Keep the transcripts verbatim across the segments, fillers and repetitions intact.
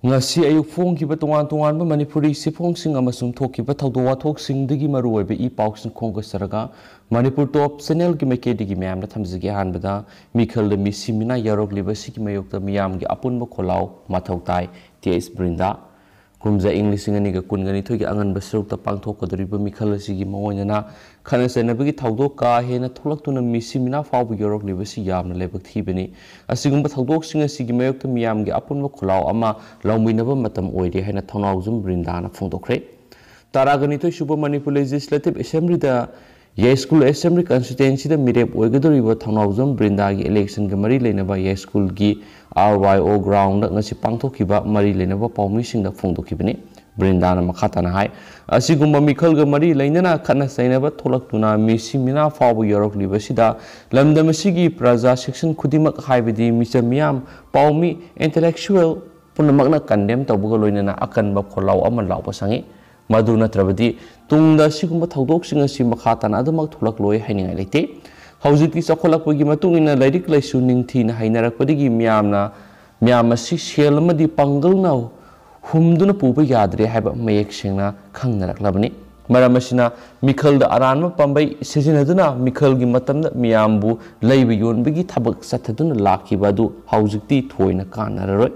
ꯉꯁꯤ ꯑꯌꯨꯛ ꯐꯣꯡꯈꯤꯕ ꯇꯣꯉꯥꯟ ꯇꯣꯉꯥꯟꯕ ꯃꯅꯤꯄꯨꯔꯤ ꯆꯦꯐꯣꯡꯁꯤꯡ ꯑꯃꯁꯨꯡ ꯊꯣꯛꯈꯤꯕ ꯊꯧꯗꯣꯛ ꯋꯥꯊꯣꯛꯁꯤꯡꯗꯒꯤ ꯃꯔꯨꯑꯣꯏꯕ ꯏ ꯄꯥꯎꯁꯤꯡ ꯈꯣꯝꯒꯠꯆꯔꯒ ꯃꯅꯤꯄꯨꯔ ꯇꯣꯞ ꯆꯦꯅꯦꯜꯒꯤ ꯃꯥꯏꯀꯩꯗꯒꯤ ꯃꯌꯥꯝꯗ ꯊꯝꯖꯒꯦ꯫ ꯑꯍꯥꯟꯕꯗ ꯃꯤꯈꯜꯗ ꯃꯤꯁꯤ ꯃꯤꯅꯥ ꯌꯥꯎꯔꯛꯂꯤꯕ ꯑꯁꯤꯒꯤ ꯃꯥꯌꯣꯛꯇ ꯃꯤꯌꯥꯝꯒꯤ ꯑꯄꯨꯟꯕ ꯈꯣꯜꯂꯥꯎ ꯃꯊꯧ ꯇꯥꯏ, ꯇꯤ ꯑꯩꯆ ꯕ꯭ꯔꯤꯟꯗꯥ꯫ ꯀꯨꯝꯖꯥ ꯏꯪ ꯂꯤꯁꯤꯡ ꯑꯅꯤꯒ ꯀꯨꯟꯒ ꯅꯤꯊꯣꯏꯒꯤ ꯑꯉꯟꯕ ꯁꯔꯨꯛꯇ ꯄꯥꯡꯊꯣꯛꯀꯗꯧꯔꯤꯕ ꯃꯤꯈꯜ ꯑꯁꯤꯒꯤ ꯃꯑꯣꯡ ꯑꯣꯏꯅ ꯈꯠꯅ ꯆꯩꯅꯕꯒꯤ ꯊꯧꯗꯣꯛ ꯀꯥ ꯍꯦꯟꯅ ꯊꯣꯛꯂꯛꯇꯨꯅ ꯃꯤꯁꯤ ꯃꯤꯅꯥ ꯐꯥꯎꯕ ꯌꯧꯔꯛꯂꯤꯕꯁꯤ ꯌꯥꯝꯅ ꯂꯥꯏꯕꯛ ꯊꯤꯕꯅꯤ꯫ ꯑꯁꯤꯒꯨꯝꯕ ꯊꯧꯗꯣꯛꯁꯤꯡ ꯑꯁꯤꯒꯤ ꯃꯥꯌꯣꯛꯇ ꯃꯤꯌꯥꯝꯒꯤ ꯑꯄꯨꯟꯕ ꯈꯣꯜꯂꯥꯎ ꯑꯃ ꯂꯧꯃꯤꯟꯅꯕ ꯃꯇꯝ ꯑꯣꯏꯔꯦ ꯍꯥꯏꯅ ꯊꯧꯅꯥꯎꯖꯝ ꯕ꯭ꯔꯤꯟꯗꯥꯅ ꯐꯣꯡꯗꯣꯛꯈ꯭ꯔꯦ꯫ ꯇꯔꯥꯒ ꯅꯤꯊꯣꯏ ꯁꯨꯕ ꯃꯅꯤꯄꯨꯔ ꯂꯦꯖꯤꯁꯂꯦꯇꯤꯚ ꯑꯦꯁꯦꯝꯕ꯭ꯂꯤꯗ ꯌꯥꯏꯁ꯭ꯀꯨꯜ ꯑꯦꯁꯦꯝꯕ꯭ꯂꯤ ꯀꯟꯁꯇꯤꯇ꯭ꯋꯦꯟꯁꯤꯗ ꯃꯤꯔꯦꯞ ꯑꯣꯏꯒꯗꯧꯔꯤꯕ ꯊꯧꯅꯥꯎꯖꯝ ꯕ꯭ꯔꯤꯟꯗꯥꯒꯤ ꯏꯂꯦꯛꯁꯟꯒ ꯃꯔꯤ ꯂꯩꯅꯕ ꯌꯥꯏꯁ꯭ꯀꯨꯜꯒꯤ ꯑꯥꯔ ꯋꯥꯏ ꯑꯣ ꯒ꯭ꯔꯥꯎꯟꯗ ꯉꯁꯤ ꯄꯥꯡꯊꯣꯛꯈꯤꯕ ꯃꯔꯤ ꯂꯩꯅꯕ ꯄꯥꯎꯃꯤꯁꯤꯡꯗ ꯐꯣꯡꯗꯣꯛꯈꯤꯕꯅꯤ꯫ ꯕ꯭ꯔꯤꯟꯗꯥꯅ ꯃꯈꯥ ꯇꯥꯅ ꯍꯥꯏ, ꯑꯁꯤꯒꯨꯝꯕ ꯃꯤꯈꯜꯒ ꯃꯔꯤ ꯂꯩꯅꯅ ꯈꯠꯅ ꯆꯩꯅꯕ ꯊꯣꯛꯂꯛꯇꯨꯅ ꯃꯤꯁꯤ ꯃꯤꯅꯥ ꯐꯥꯎꯕ ꯌꯧꯔꯛꯂꯤꯕꯁꯤꯗ ꯂꯝꯗꯝ ꯑꯁꯤꯒꯤ ꯄ꯭ꯔꯖꯥ ꯁꯦꯛꯁꯟ ꯈꯨꯗꯤꯡꯃꯛ, ꯍꯥꯏꯕꯗꯤ ꯃꯤꯆꯝ ꯃꯤꯌꯥꯝ, ꯄꯥꯎꯃꯤ, ꯏꯟꯇꯦꯂꯦꯛꯆꯨꯋꯦꯜ ꯄꯨꯝꯅꯃꯛꯅ ꯀꯟꯗꯦꯝ ꯇꯧꯕꯒ ꯂꯣꯏꯅꯅ ꯑꯀꯟꯕ ꯈꯣꯜꯂꯥꯎ ꯑꯃ ꯂꯥꯎꯕ ꯆꯪꯏ꯫ ꯃꯗꯨ ꯅꯠꯇ꯭ꯔꯕꯗꯤ ꯇꯨꯡꯗ ꯁꯤꯒꯨꯝꯕ ꯊꯧꯗꯣꯛꯁꯤꯡ ꯑꯁꯤ ꯃꯈꯥ ꯇꯥꯅ ꯑꯗꯨꯃꯛ ꯊꯣꯛꯂꯛꯂꯣꯏ ꯍꯥꯏꯅꯤꯡꯉꯥꯏ ꯂꯩꯇꯦ꯫ ꯍꯧꯖꯤꯛꯇꯤ ꯆꯥꯎꯈꯠꯂꯛꯄꯒꯤ ꯃꯇꯨꯡ ꯏꯟꯅ ꯂꯥꯏꯔꯤꯛ ꯂꯥꯏꯁꯨ ꯅꯤꯡꯊꯤꯅ ꯍꯩꯅꯔꯛꯄꯗꯒꯤ ꯃꯤꯌꯥꯝꯅ, ꯃꯤꯌꯥꯝ ꯑꯁꯤ ꯁꯦꯜ ꯑꯃꯗꯤ ꯄꯥꯡꯒꯜꯅ ꯍꯨꯝꯗꯨꯅ ꯄꯨꯕ ꯌꯥꯗ꯭ꯔꯦ ꯍꯥꯏꯕ ꯃꯌꯦꯛ ꯁꯦꯡꯅ ꯈꯪꯅꯔꯛꯂꯕꯅꯤ꯫ ꯃꯔꯝ ꯑꯁꯤꯅ ꯃꯤꯈꯜꯗ ꯑꯔꯥꯟꯕ ꯄꯥꯝꯕꯩ ꯁꯤꯖꯤꯟꯅꯗꯨꯅ ꯃꯤꯈꯜꯒꯤ ꯃꯇꯝꯗ ꯃꯤꯌꯥꯝꯕꯨ ꯂꯩꯕ ꯌꯣꯟꯕꯒꯤ ꯊꯕꯛ ꯆꯠꯊꯗꯨꯅ ꯂꯥꯛꯈꯤꯕ ꯑꯗꯨ ꯍꯧꯖꯤꯛꯇꯤ ꯊꯣꯏꯅ ꯀꯥꯟꯅꯔꯔꯣꯏ꯫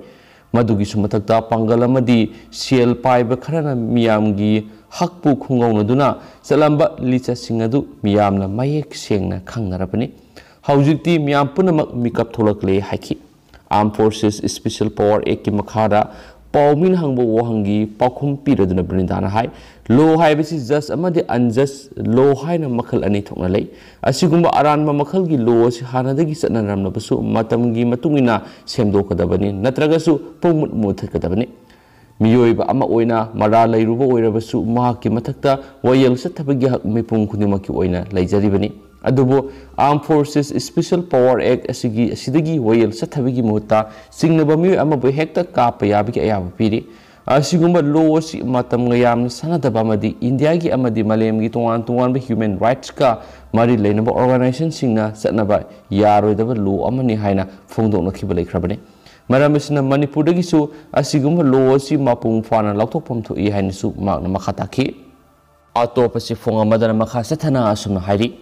ꯃꯗꯨꯒꯤꯁꯨ ꯃꯊꯛꯇ ꯄꯥꯡꯒꯜ ꯑꯃꯗꯤ ꯁꯦꯜ ꯄꯥꯏꯕ ꯈꯔꯅ ꯃꯤꯌꯥꯝꯒꯤ ꯍꯛꯄꯨ ꯈꯨꯡꯒꯧꯅꯗꯨꯅ ꯆꯠꯂꯝꯕ ꯂꯤꯆꯠꯁꯤꯡ ꯑꯗꯨ ꯃꯤꯌꯥꯝꯅ ꯃꯌꯦꯛ ꯁꯦꯡꯅ ꯈꯪꯅꯔꯕꯅꯤ꯫ ꯍꯧꯖꯤꯛꯇꯤ ꯃꯤꯌꯥꯝ ꯄꯨꯝꯅꯃꯛ ꯃꯤꯀꯞ ꯊꯣꯛꯂꯛꯂꯦ ꯍꯥꯏꯈꯤ꯫ Armed Forces Special Power Actꯀꯤ ꯃꯈꯥꯗ ꯄꯥꯎꯃꯤꯅ ꯍꯪꯕ ꯋꯥꯍꯪꯒꯤ ꯄꯥꯎꯈꯨꯝ ꯄꯤꯔꯗꯨꯅ ꯕ꯭ꯔꯤꯟꯗꯥꯅ ꯍꯥꯏ, ꯂꯣ ꯍꯥꯏꯕꯁꯤ ꯖꯁ ꯑꯃꯗꯤ ꯑꯟꯖꯁ ꯂꯣ ꯍꯥꯏꯅ ꯃꯈꯜ ꯑꯅꯤ ꯊꯣꯛꯅ ꯂꯩ꯫ ꯑꯁꯤꯒꯨꯝꯕ ꯑꯔꯥꯟꯕ ꯃꯈꯜꯒꯤ ꯂꯣ ꯑꯁꯤ ꯍꯥꯟꯅꯗꯒꯤ ꯆꯠꯅꯔꯝꯂꯕꯁꯨ ꯃꯇꯝꯒꯤ ꯃꯇꯨꯡ ꯏꯟꯅ ꯁꯦꯝꯗꯣꯛꯀꯗꯕꯅꯤ, ꯅꯠꯇ꯭ꯔꯒꯁꯨ ꯄꯨꯡꯃꯨꯠ ꯃꯨꯠꯊꯠꯀꯗꯕꯅꯤ꯫ ꯃꯤꯑꯣꯏꯕ ꯑꯃ ꯑꯣꯏꯅ ꯃꯔꯥꯜ ꯂꯩꯔꯨꯕ ꯑꯣꯏꯔꯕꯁꯨ ꯃꯍꯥꯛꯀꯤ ꯃꯊꯛꯇ ꯋꯥꯌꯦꯜ ꯆꯠꯊꯕꯒꯤ ꯍꯛ ꯃꯤꯄꯨꯝ ꯈꯨꯗꯤꯡꯃꯛꯀꯤ ꯑꯣꯏꯅ ꯂꯩꯖꯔꯤꯕꯅꯤ꯫ ꯑꯗꯨꯕꯨ Armed Forces Special Power Act ꯑꯁꯤꯒꯤ, ꯑꯁꯤꯗꯒꯤ ꯋꯥꯌꯦꯜ ꯆꯠꯊꯕꯒꯤ ꯃꯍꯨꯠꯇ ꯆꯤꯡꯅꯕ ꯃꯤꯑꯣꯏ ꯑꯃꯕꯨ ꯍꯦꯛꯇ ꯀꯥꯞꯄ ꯌꯥꯕꯒꯤ ꯑꯌꯥꯕ ꯄꯤꯔꯤ꯫ ꯑꯁꯤꯒꯨꯝꯕ ꯂꯣ ꯑꯁꯤ ꯃꯇꯝꯒ ꯌꯥꯝꯅ ꯆꯥꯟꯅꯗꯕ ꯑꯃꯗꯤ ꯏꯟꯗꯤꯌꯥꯒꯤ ꯑꯃꯗꯤ ꯃꯥꯂꯦꯝꯒꯤ ꯇꯣꯉꯥꯟ ꯇꯣꯉꯥꯟꯕ ꯍ꯭ꯌꯨꯃꯦꯟ ꯔꯥꯏꯠꯁꯀ ꯃꯔꯤ ꯂꯩꯅꯕ ꯑꯣꯔꯒꯅꯥꯏꯖꯦꯁꯟꯁꯤꯡꯅ ꯆꯠꯅꯕ ꯌꯥꯔꯣꯏꯗꯕ ꯂꯣ ꯑꯃꯅꯤ ꯍꯥꯏꯅ ꯐꯣꯡꯗꯣꯛꯅꯈꯤꯕ ꯂꯩꯈ꯭ꯔꯕꯅꯤ꯫ ꯃꯔꯝ ꯑꯁꯤꯅ ꯃꯅꯤꯄꯨꯔꯗꯒꯤꯁꯨ ꯑꯁꯤꯒꯨꯝꯕ ꯂꯣ ꯑꯁꯤ ꯃꯄꯨꯡ ꯐꯥꯅ ꯂꯧꯊꯣꯛꯐꯝ ꯊꯣꯛꯏ ꯍꯥꯏꯅꯁꯨ ꯃꯍꯥꯛꯅ ꯃꯈꯥ ꯇꯥꯈꯤ꯫ ꯑꯇꯣꯞꯄ ꯆꯦꯐꯣꯡ ꯑꯃꯗꯅ ꯃꯈꯥ ꯆꯠꯊꯅ ꯑꯁꯨꯝꯅ ꯍꯥꯏꯔꯤ,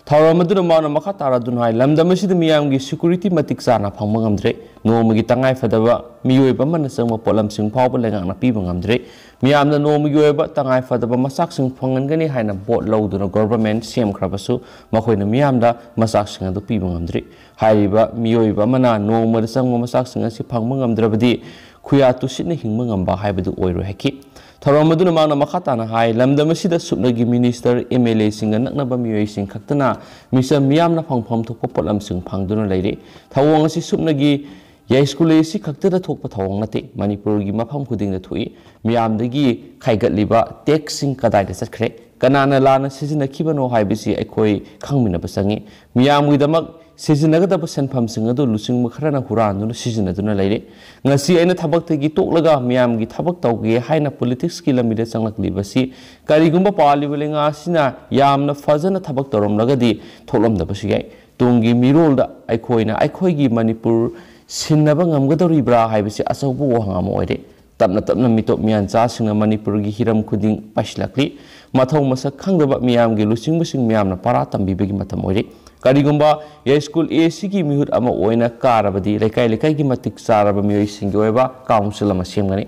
ꯊꯧꯔꯝ ꯑꯗꯨꯅ ꯃꯥꯅ ꯃꯈꯥ ꯇꯥꯔꯗꯨꯅ ꯍꯥꯏ, ꯂꯝꯗꯝ ꯑꯁꯤꯗ ꯃꯤꯌꯥꯝꯒꯤ ꯁꯦꯀ꯭ꯌꯨꯔꯤꯇꯤ ꯃꯇꯤꯛ ꯆꯥꯅ ꯐꯪꯕ ꯉꯝꯗ꯭ꯔꯦ, ꯅꯣꯡꯃꯒꯤ ꯇꯉꯥꯏ ꯐꯗꯕ ꯃꯤꯑꯣꯏꯕ ꯑꯃꯅ ꯆꯪꯕ ꯄꯣꯠꯂꯝꯁꯤꯡ ꯐꯥꯎꯕ ꯂꯩꯉꯥꯛꯅ ꯄꯤꯕ ꯉꯝꯗ꯭ꯔꯦ, ꯃꯤꯌꯥꯝꯅ ꯅꯣꯡꯃꯒꯤ ꯑꯣꯏꯕ ꯇꯉꯥꯏ ꯐꯗꯕ ꯃꯆꯥꯛꯁꯤꯡ ꯐꯪꯍꯟꯒꯅꯤ ꯍꯥꯏꯅ ꯚꯣꯠ ꯂꯧꯗꯨꯅ ꯒꯣꯚꯔꯟꯃꯦꯟꯠ ꯁꯦꯝꯈ꯭ꯔꯕꯁꯨ ꯃꯈꯣꯏꯅ ꯃꯤꯌꯥꯝꯗ ꯃꯆꯥꯛꯁꯤꯡ ꯑꯗꯨ ꯄꯤꯕ ꯉꯝꯗ꯭ꯔꯤ꯫ ꯍꯥꯏꯔꯤꯕ ꯃꯤꯑꯣꯏꯕ ꯑꯃꯅ ꯅꯣꯡꯃꯗ ꯆꯪꯕ ꯃꯆꯥꯛꯁꯤꯡ ꯑꯁꯤ ꯐꯪꯕ ꯉꯝꯗ꯭ꯔꯕꯗꯤ ꯈꯨꯌꯥ ꯇꯨꯁꯤꯠꯅ ꯍꯤꯡꯕ ꯉꯝꯕ ꯍꯥꯏꯕꯗꯨ ꯑꯣꯏꯔꯣꯏ ꯍꯥꯏꯈꯤ꯫ ꯊꯧꯔꯝ ꯑꯗꯨꯅ ꯃꯍꯥꯛꯅ ꯃꯈꯥ ꯇꯥꯅ ꯍꯥꯏ, ꯂꯝꯗꯝ ꯑꯁꯤꯗ ꯁꯨꯞꯅꯒꯤ ꯃꯤꯅꯤꯁꯇꯔ, ꯑꯦꯝ ꯑꯦꯜ ꯑꯦꯁꯤꯡꯒ ꯅꯛꯅꯕ ꯃꯤꯑꯣꯏꯁꯤꯡ ꯈꯛꯇꯅ ꯃꯤꯆꯝ ꯃꯤꯌꯥꯝꯅ ꯐꯪꯐꯝ ꯊꯣꯛꯄ ꯄꯣꯠꯂꯝꯁꯤꯡ ꯐꯪꯗꯨꯅ ꯂꯩꯔꯤ꯫ ꯊꯧꯑꯣꯡ ꯑꯁꯤ ꯁꯨꯞꯅꯒꯤ ꯌꯥꯏꯁ꯭ꯀꯨꯜ ꯑꯁꯤ ꯈꯛꯇꯗ ꯊꯣꯛꯄ ꯊꯧꯑꯣꯡ ꯅꯠꯇꯦ, ꯃꯅꯤꯄꯨꯔꯒꯤ ꯃꯐꯝ ꯈꯨꯗꯤꯡꯗ ꯊꯣꯛꯏ꯫ ꯃꯤꯌꯥꯝꯗꯒꯤ ꯈꯥꯏꯒꯠꯂꯤꯕ ꯇꯦꯛꯁꯁꯤꯡ ꯀꯗꯥꯏꯗ ꯆꯠꯈ꯭ꯔꯦ, ꯀꯅꯥꯅ ꯂꯥꯟꯅ ꯁꯤꯖꯤꯟꯅꯈꯤꯕꯅꯣ ꯍꯥꯏꯕꯁꯤ ꯑꯩꯈꯣꯏ ꯈꯪꯃꯤꯟꯅꯕ ꯆꯪꯏ꯫ ꯃꯤꯌꯥꯝꯒꯤꯗꯃꯛ ꯁꯤꯖꯤꯟꯅꯒꯗꯕ ꯁꯦꯟꯐꯝꯁꯤꯡ ꯑꯗꯨ ꯂꯨꯆꯤꯡꯕ ꯈꯔꯅ ꯍꯨꯔꯥꯟꯗꯨꯅ ꯁꯤꯖꯤꯟꯅꯗꯨꯅ ꯂꯩꯔꯦ꯫ ꯉꯁꯤ ꯑꯩꯅ ꯊꯕꯛꯇꯒꯤ ꯇꯣꯛꯂꯒ ꯃꯤꯌꯥꯝꯒꯤ ꯊꯕꯛ ꯇꯧꯒꯦ ꯍꯥꯏꯅ ꯄꯣꯂꯤꯇꯤꯛꯁꯀꯤ ꯂꯝꯕꯤꯗ ꯆꯪꯂꯛꯂꯤꯕꯁꯤ ꯀꯔꯤꯒꯨꯝꯕ ꯄꯥꯜꯂꯤꯕ ꯂꯩꯉꯥꯛ ꯑꯁꯤꯅ ꯌꯥꯝꯅ ꯐꯖꯅ ꯊꯕꯛ ꯇꯧꯔꯝꯂꯒꯗꯤ ꯊꯣꯛꯂꯝꯗꯕꯁꯨ ꯌꯥꯏ꯫ ꯇꯨꯡꯒꯤ ꯃꯤꯔꯣꯜꯗ ꯑꯩꯈꯣꯏꯅ ꯑꯩꯈꯣꯏꯒꯤ ꯃꯅꯤꯄꯨꯔ ꯁꯤꯟꯅꯕ ꯉꯝꯒꯗꯧꯔꯤꯕ꯭ꯔꯥ ꯍꯥꯏꯕꯁꯤ ꯑꯆꯧꯕ ꯋꯥꯍꯪ ꯑꯃ ꯑꯣꯏꯔꯦ꯫ ꯇꯞꯅ ꯇꯞꯅ ꯃꯤꯇꯣꯞ ꯃꯤꯌꯥꯟꯆꯥꯁꯤꯡꯅ ꯃꯅꯤꯄꯨꯔꯒꯤ ꯍꯤꯔꯝ ꯈꯨꯗꯤꯡ ꯄꯥꯏꯁꯤꯜꯂꯛꯂꯤ꯫ ꯃꯊꯧ ꯃꯁꯛ ꯈꯪꯗꯕ ꯃꯤꯌꯥꯝꯒꯤ ꯂꯨꯆꯤꯡꯕꯁꯤꯡ ꯃꯤꯌꯥꯝꯅ ꯄꯔꯥ ꯇꯝꯕꯤꯕꯒꯤ ꯃꯇꯝ ꯑꯣꯏꯔꯦ꯫ ꯀꯔꯤꯒꯨꯝꯕ ꯌꯥꯏꯁ꯭ꯀꯨꯜ ꯑꯦꯁꯤꯒꯤ ꯃꯤꯍꯨꯠ ꯑꯃ ꯑꯣꯏꯅ ꯀꯥꯔꯕꯗꯤ ꯂꯩꯀꯥꯏ ꯂꯩꯀꯥꯏꯒꯤ ꯃꯇꯤꯛ ꯆꯥꯔꯕ ꯃꯤꯑꯣꯏꯁꯤꯡꯒꯤ ꯑꯣꯏꯕ ꯀꯥꯎꯟꯁꯤꯜ ꯑꯃ ꯁꯦꯝꯒꯅꯤ꯫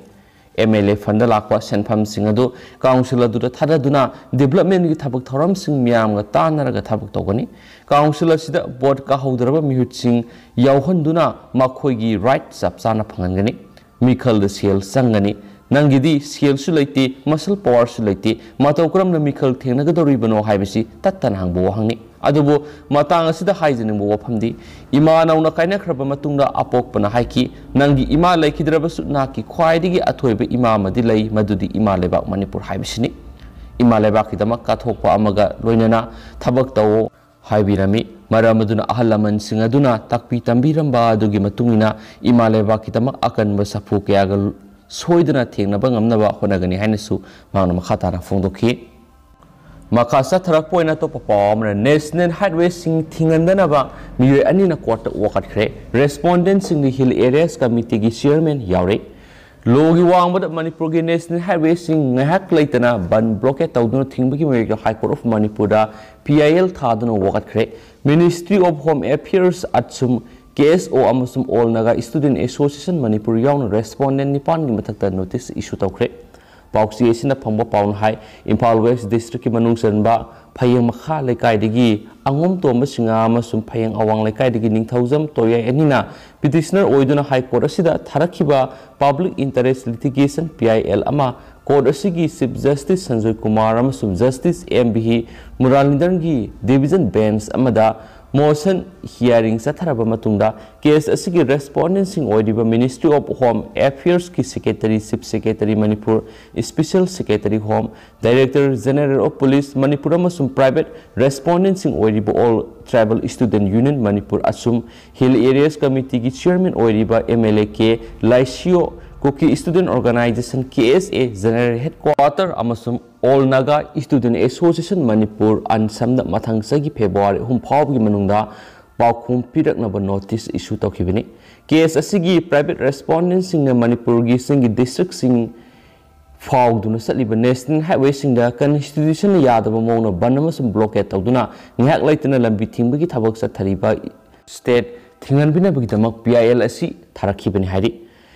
ꯑꯦꯝ ꯑꯦꯜ ꯑꯦ ꯐꯟꯗ ꯂꯥꯛꯄ ꯁꯦꯟꯐꯝꯁꯤꯡ ꯑꯗꯨ ꯀꯥꯎꯟꯁꯤꯜ ꯑꯗꯨꯗ ꯊꯥꯗꯗꯨꯅ ꯗꯤꯕ꯭ꯂꯞꯃꯦꯟꯒꯤ ꯊꯕꯛ ꯊꯧꯔꯝꯁꯤꯡ ꯃꯤꯌꯥꯝꯒ ꯇꯥꯟꯅꯔꯒ ꯊꯕꯛ ꯇꯧꯒꯅꯤ꯫ ꯀꯥꯎꯟꯁꯤꯜ ꯑꯁꯤꯗ ꯚꯣꯠ ꯀꯥꯍꯧꯗ꯭ꯔꯕ ꯃꯤꯍꯨꯠꯁꯤꯡ ꯌꯥꯎꯍꯟꯗꯨꯅ ꯃꯈꯣꯏꯒꯤ ꯔꯥꯏꯠ ꯆꯞ ꯆꯥꯅ ꯐꯪꯍꯟꯒꯅꯤ꯫ ꯃꯤꯈꯜꯗ ꯁꯦꯜ ꯆꯪꯒꯅꯤ꯫ ꯅꯪꯒꯤꯗꯤ ꯁꯦꯜꯁꯨ ꯂꯩꯇꯦ, ꯃꯁꯜ ꯄꯥꯋꯔꯁꯨ ꯂꯩꯇꯦ, ꯃꯇꯧ ꯀꯔꯝꯅ ꯃꯤꯈꯜ ꯊꯦꯡꯅꯒꯗꯧꯔꯤꯕꯅꯣ ꯍꯥꯏꯕꯁꯤ ꯇꯠꯇꯅ ꯍꯪꯕ ꯋꯥꯍꯪꯅꯤ꯫ ꯑꯗꯨꯕꯨ ꯃꯇꯥꯡ ꯑꯁꯤꯗ ꯍꯥꯏꯖꯅꯤꯡꯕ ꯋꯥꯐꯝꯗꯤ, ꯏꯃꯥ ꯅꯧꯅ ꯀꯥꯏꯅꯈ꯭ꯔꯕ ꯃꯇꯨꯡꯗ ꯑꯄꯣꯛꯄꯅ ꯍꯥꯏꯈꯤ, "ꯅꯪꯒꯤ ꯏꯃꯥ ꯂꯩꯈꯤꯗ꯭ꯔꯕꯁꯨ ꯅꯍꯥꯛꯀꯤ ꯈ꯭ꯋꯥꯏꯗꯒꯤ ꯑꯊꯣꯏꯕ ꯏꯃꯥ ꯑꯃꯗꯤ ꯂꯩ, ꯃꯗꯨꯗꯤ ꯏꯃꯥ ꯂꯩꯕꯥꯛ ꯃꯅꯤꯄꯨꯔ ꯍꯥꯏꯕꯁꯤꯅꯤ꯫ ꯏꯃꯥ ꯂꯩꯕꯥꯛꯀꯤꯗꯃꯛ ꯀꯠꯊꯣꯛꯄ ꯑꯃꯒ ꯂꯣꯏꯅꯅ ꯊꯕꯛ ꯇꯧꯑꯣ" ꯍꯥꯏꯕꯤꯔꯝꯃꯤ꯫ ꯃꯔꯝ ꯑꯗꯨꯅ ꯑꯍꯜ ꯂꯃꯟꯁꯤꯡ ꯑꯗꯨꯅ ꯇꯥꯛꯄꯤ ꯇꯝꯕꯤꯔꯝꯕ ꯑꯗꯨꯒꯤ ꯃꯇꯨꯡ ꯏꯟꯅ ꯏꯃꯥ ꯂꯩꯕꯥꯛꯀꯤꯗꯃꯛ ꯑꯀꯟꯕ ꯁꯥꯐꯨ ꯀꯌꯥꯒ ꯁꯣꯏꯗꯅ ꯊꯦꯡꯅꯕ ꯉꯝꯅꯕ ꯍꯣꯠꯅꯒꯅꯤ ꯍꯥꯏꯅꯁꯨ ꯃꯍꯥꯛꯅ ꯃꯈꯥ ꯇꯥꯅ ꯐꯣꯡꯗꯣꯛꯈꯤ꯫ ꯃꯈꯥ ꯆꯠꯊꯔꯛꯄ ꯑꯣꯏꯅ ꯑꯇꯣꯞꯄ ꯄꯥꯎ ꯑꯃꯅ, ꯅꯦꯁꯅꯦꯜ ꯍꯥꯏꯋꯦꯁꯤꯡ ꯊꯤꯡꯍꯟꯗꯅꯕ ꯃꯤꯑꯣꯏ ꯑꯅꯤꯅ ꯀꯣꯔꯠꯇ ꯋꯥꯀꯠꯈ꯭ꯔꯦ꯫ ꯔꯦꯁꯄꯣꯟꯗꯦꯟꯁꯤꯡꯗꯤ ꯍꯤꯜ ꯑꯦꯔꯤꯌꯥꯁ ꯀꯃꯤꯇꯤꯒꯤ ꯆꯤꯌꯔꯃꯦꯟ ꯌꯥꯎꯔꯤ꯫ ꯂꯣꯒꯤ ꯋꯥꯡꯃꯗ ꯃꯅꯤꯄꯨꯔꯒꯤ ꯅꯦꯁꯅꯦꯜ ꯍꯥꯏꯋꯦꯁꯤꯡ ꯉꯥꯏꯍꯥꯛ ꯂꯩꯇꯅ ꯕꯟ ꯕ꯭ꯂꯣꯀꯦꯠ ꯇꯧꯗꯨꯅ ꯊꯤꯡꯕꯒꯤ ꯃꯥꯌꯣꯛꯇ ꯍꯥꯏ ꯀꯣꯔꯠ ꯑꯣꯐ ꯃꯅꯤꯄꯨꯔꯗ ꯄꯤ ꯑꯥꯏ ꯑꯦꯜ ꯊꯥꯗꯨꯅ ꯋꯥꯀꯠꯈ꯭ꯔꯦ꯫ ꯃꯤꯅꯤꯁꯇ꯭ꯔꯤ ꯑꯣꯐ ꯍꯣꯝ ꯑꯦꯐꯤꯌꯔꯁ, ꯑꯠꯁꯨꯝ, ꯀꯦ ꯑꯦꯁ ꯑꯣ ꯑꯃꯁꯨꯡ all Naga student association Manipur ꯌꯥꯎꯅ ꯔꯦꯁꯄꯣꯟꯗꯦꯟꯠ ꯅꯤꯄꯥꯟꯒꯤ ꯃꯊꯛꯇ ꯅꯣꯇꯤꯁ ꯏꯁꯨ ꯇꯧꯈ꯭ꯔꯦ꯫ ꯄꯥꯎꯆꯦ ꯑꯁꯤꯅ ꯐꯪꯕ ꯄꯥꯎꯅ ꯍꯥꯏ, ꯏꯝꯐꯥꯜ ꯋꯦꯁ ꯗꯤꯁꯇ꯭ꯔꯤꯛꯀꯤ ꯃꯅꯨꯡ ꯆꯟꯕ ꯐꯌꯦꯡ ꯃꯈꯥ ꯂꯩꯀꯥꯏꯗꯒꯤ ꯑꯉꯣꯝ ꯇꯣꯝꯕ ꯁꯤꯡꯍ ꯑꯃꯁꯨꯡ ꯐꯌꯦꯡ ꯑꯋꯥꯡ ꯂꯩꯀꯥꯏꯗꯒꯤ ꯅꯤꯡꯊꯧꯖꯝ ꯇꯣꯌꯥꯏ ꯑꯅꯤꯅ ꯄꯤꯇꯤꯁꯅꯔ ꯑꯣꯏꯗꯨꯅ ꯍꯥꯏ ꯀꯣꯔꯠ ꯑꯁꯤꯗ ꯊꯥꯔꯛꯈꯤꯕ public interest litigation, P I L, ꯑꯃ ꯀꯣꯔꯠ ꯑꯁꯤꯒꯤ ꯆꯤꯐ ꯖꯁꯇꯤꯁ ꯁꯟꯖꯣꯏ ꯀꯨꯃꯥꯔ ꯑꯃꯁꯨꯡ ꯖꯁꯇꯤꯁ ꯑꯦꯝ ꯚꯤ ꯃꯨꯔꯥꯂꯤꯙꯔꯟꯒꯤ ꯗꯤꯚꯤꯖꯟ ꯕꯦꯟꯆ ꯑꯃꯗ ꯃꯣꯁꯟ ꯍꯤꯌꯥꯔꯤꯡ ꯆꯠꯊꯔꯕ ꯃꯇꯨꯡꯗ, ꯀꯦꯁ ꯑꯁꯤꯒꯤ ꯔꯦꯁꯄꯣꯟꯗꯦꯟꯁꯤꯡ ꯑꯣꯏꯔꯤꯕ ꯃꯤꯅꯤꯁꯇ꯭ꯔꯤ ꯑꯣꯐ ꯍꯣꯝ ꯑꯦꯐꯤꯌꯔꯁꯀꯤ secretary, chief secretary Manipur, special secretary home, director general of police Manipur ꯑꯃꯁꯨꯡ ꯄ꯭ꯔꯥꯏꯚꯦꯠ ꯔꯦꯁꯄꯣꯟꯗꯦꯟꯁꯤꯡ ꯑꯣꯏꯔꯤꯕ all tribal student union Manipur ꯑꯁꯨꯝ ꯍꯤꯜ ꯑꯦꯔꯤꯌꯥꯁ ꯀꯃꯤꯇꯤꯒꯤ ꯆꯤꯌꯔꯃꯦꯟ ꯑꯣꯏꯔꯤꯕ M L A K ꯂꯥꯏꯁꯤꯌꯣ, Kuki student organisation, K S A, general headquarter ꯑꯃꯁꯨꯡ all Naga student association Manipur, ꯑꯟꯁꯝꯗ ꯃꯊꯪ ꯆꯍꯤ ꯐꯦꯕ꯭ꯔꯨꯋꯥꯔꯤ ꯑꯍꯨꯝ ꯐꯥꯎꯕꯒꯤ ꯃꯅꯨꯡꯗ ꯄꯥꯎꯈꯨꯝ ꯄꯤꯔꯛꯅꯕ ꯅꯣꯇꯤꯁ ꯏꯁꯨ ꯇꯧꯈꯤꯕꯅꯤ꯫ ꯀꯦꯁ ꯑꯁꯤꯒꯤ ꯄ꯭ꯔꯥꯏꯚꯦꯠ ꯔꯦꯁꯄꯣꯟꯗꯦꯟꯁꯤꯡꯅ ꯃꯅꯤꯄꯨꯔꯒꯤ ꯆꯤꯡꯒꯤ ꯗꯤꯁꯇ꯭ꯔꯤꯛꯁꯤꯡ ꯐꯥꯎꯗꯨꯅ ꯆꯠꯂꯤꯕ ꯅꯦꯁꯅꯦꯜ ꯍꯥꯏꯋꯦꯁꯤꯡꯗ ꯀꯟꯁꯇꯤꯇ꯭ꯌꯨꯁꯟꯅ ꯌꯥꯗꯕ ꯃꯑꯣꯡꯗ ꯕꯟ ꯑꯃꯁꯨꯡ ꯕ꯭ꯂꯣꯀꯦꯠ ꯇꯧꯗꯨꯅ ꯉꯥꯏꯍꯥꯛ ꯂꯩꯇꯅ ꯂꯝꯕꯤ ꯊꯤꯡꯕꯒꯤ ꯊꯕꯛ ꯆꯠꯊꯔꯤꯕ ꯁ꯭ꯇꯦꯠ ꯊꯤꯡꯍꯟꯕꯤꯅꯕꯒꯤꯗꯃꯛ ꯄꯤ ꯑꯥꯏ ꯑꯦꯜ ꯑꯁꯤ ꯊꯥꯔꯛꯈꯤꯕꯅꯤ ꯍꯥꯏꯔꯤ꯫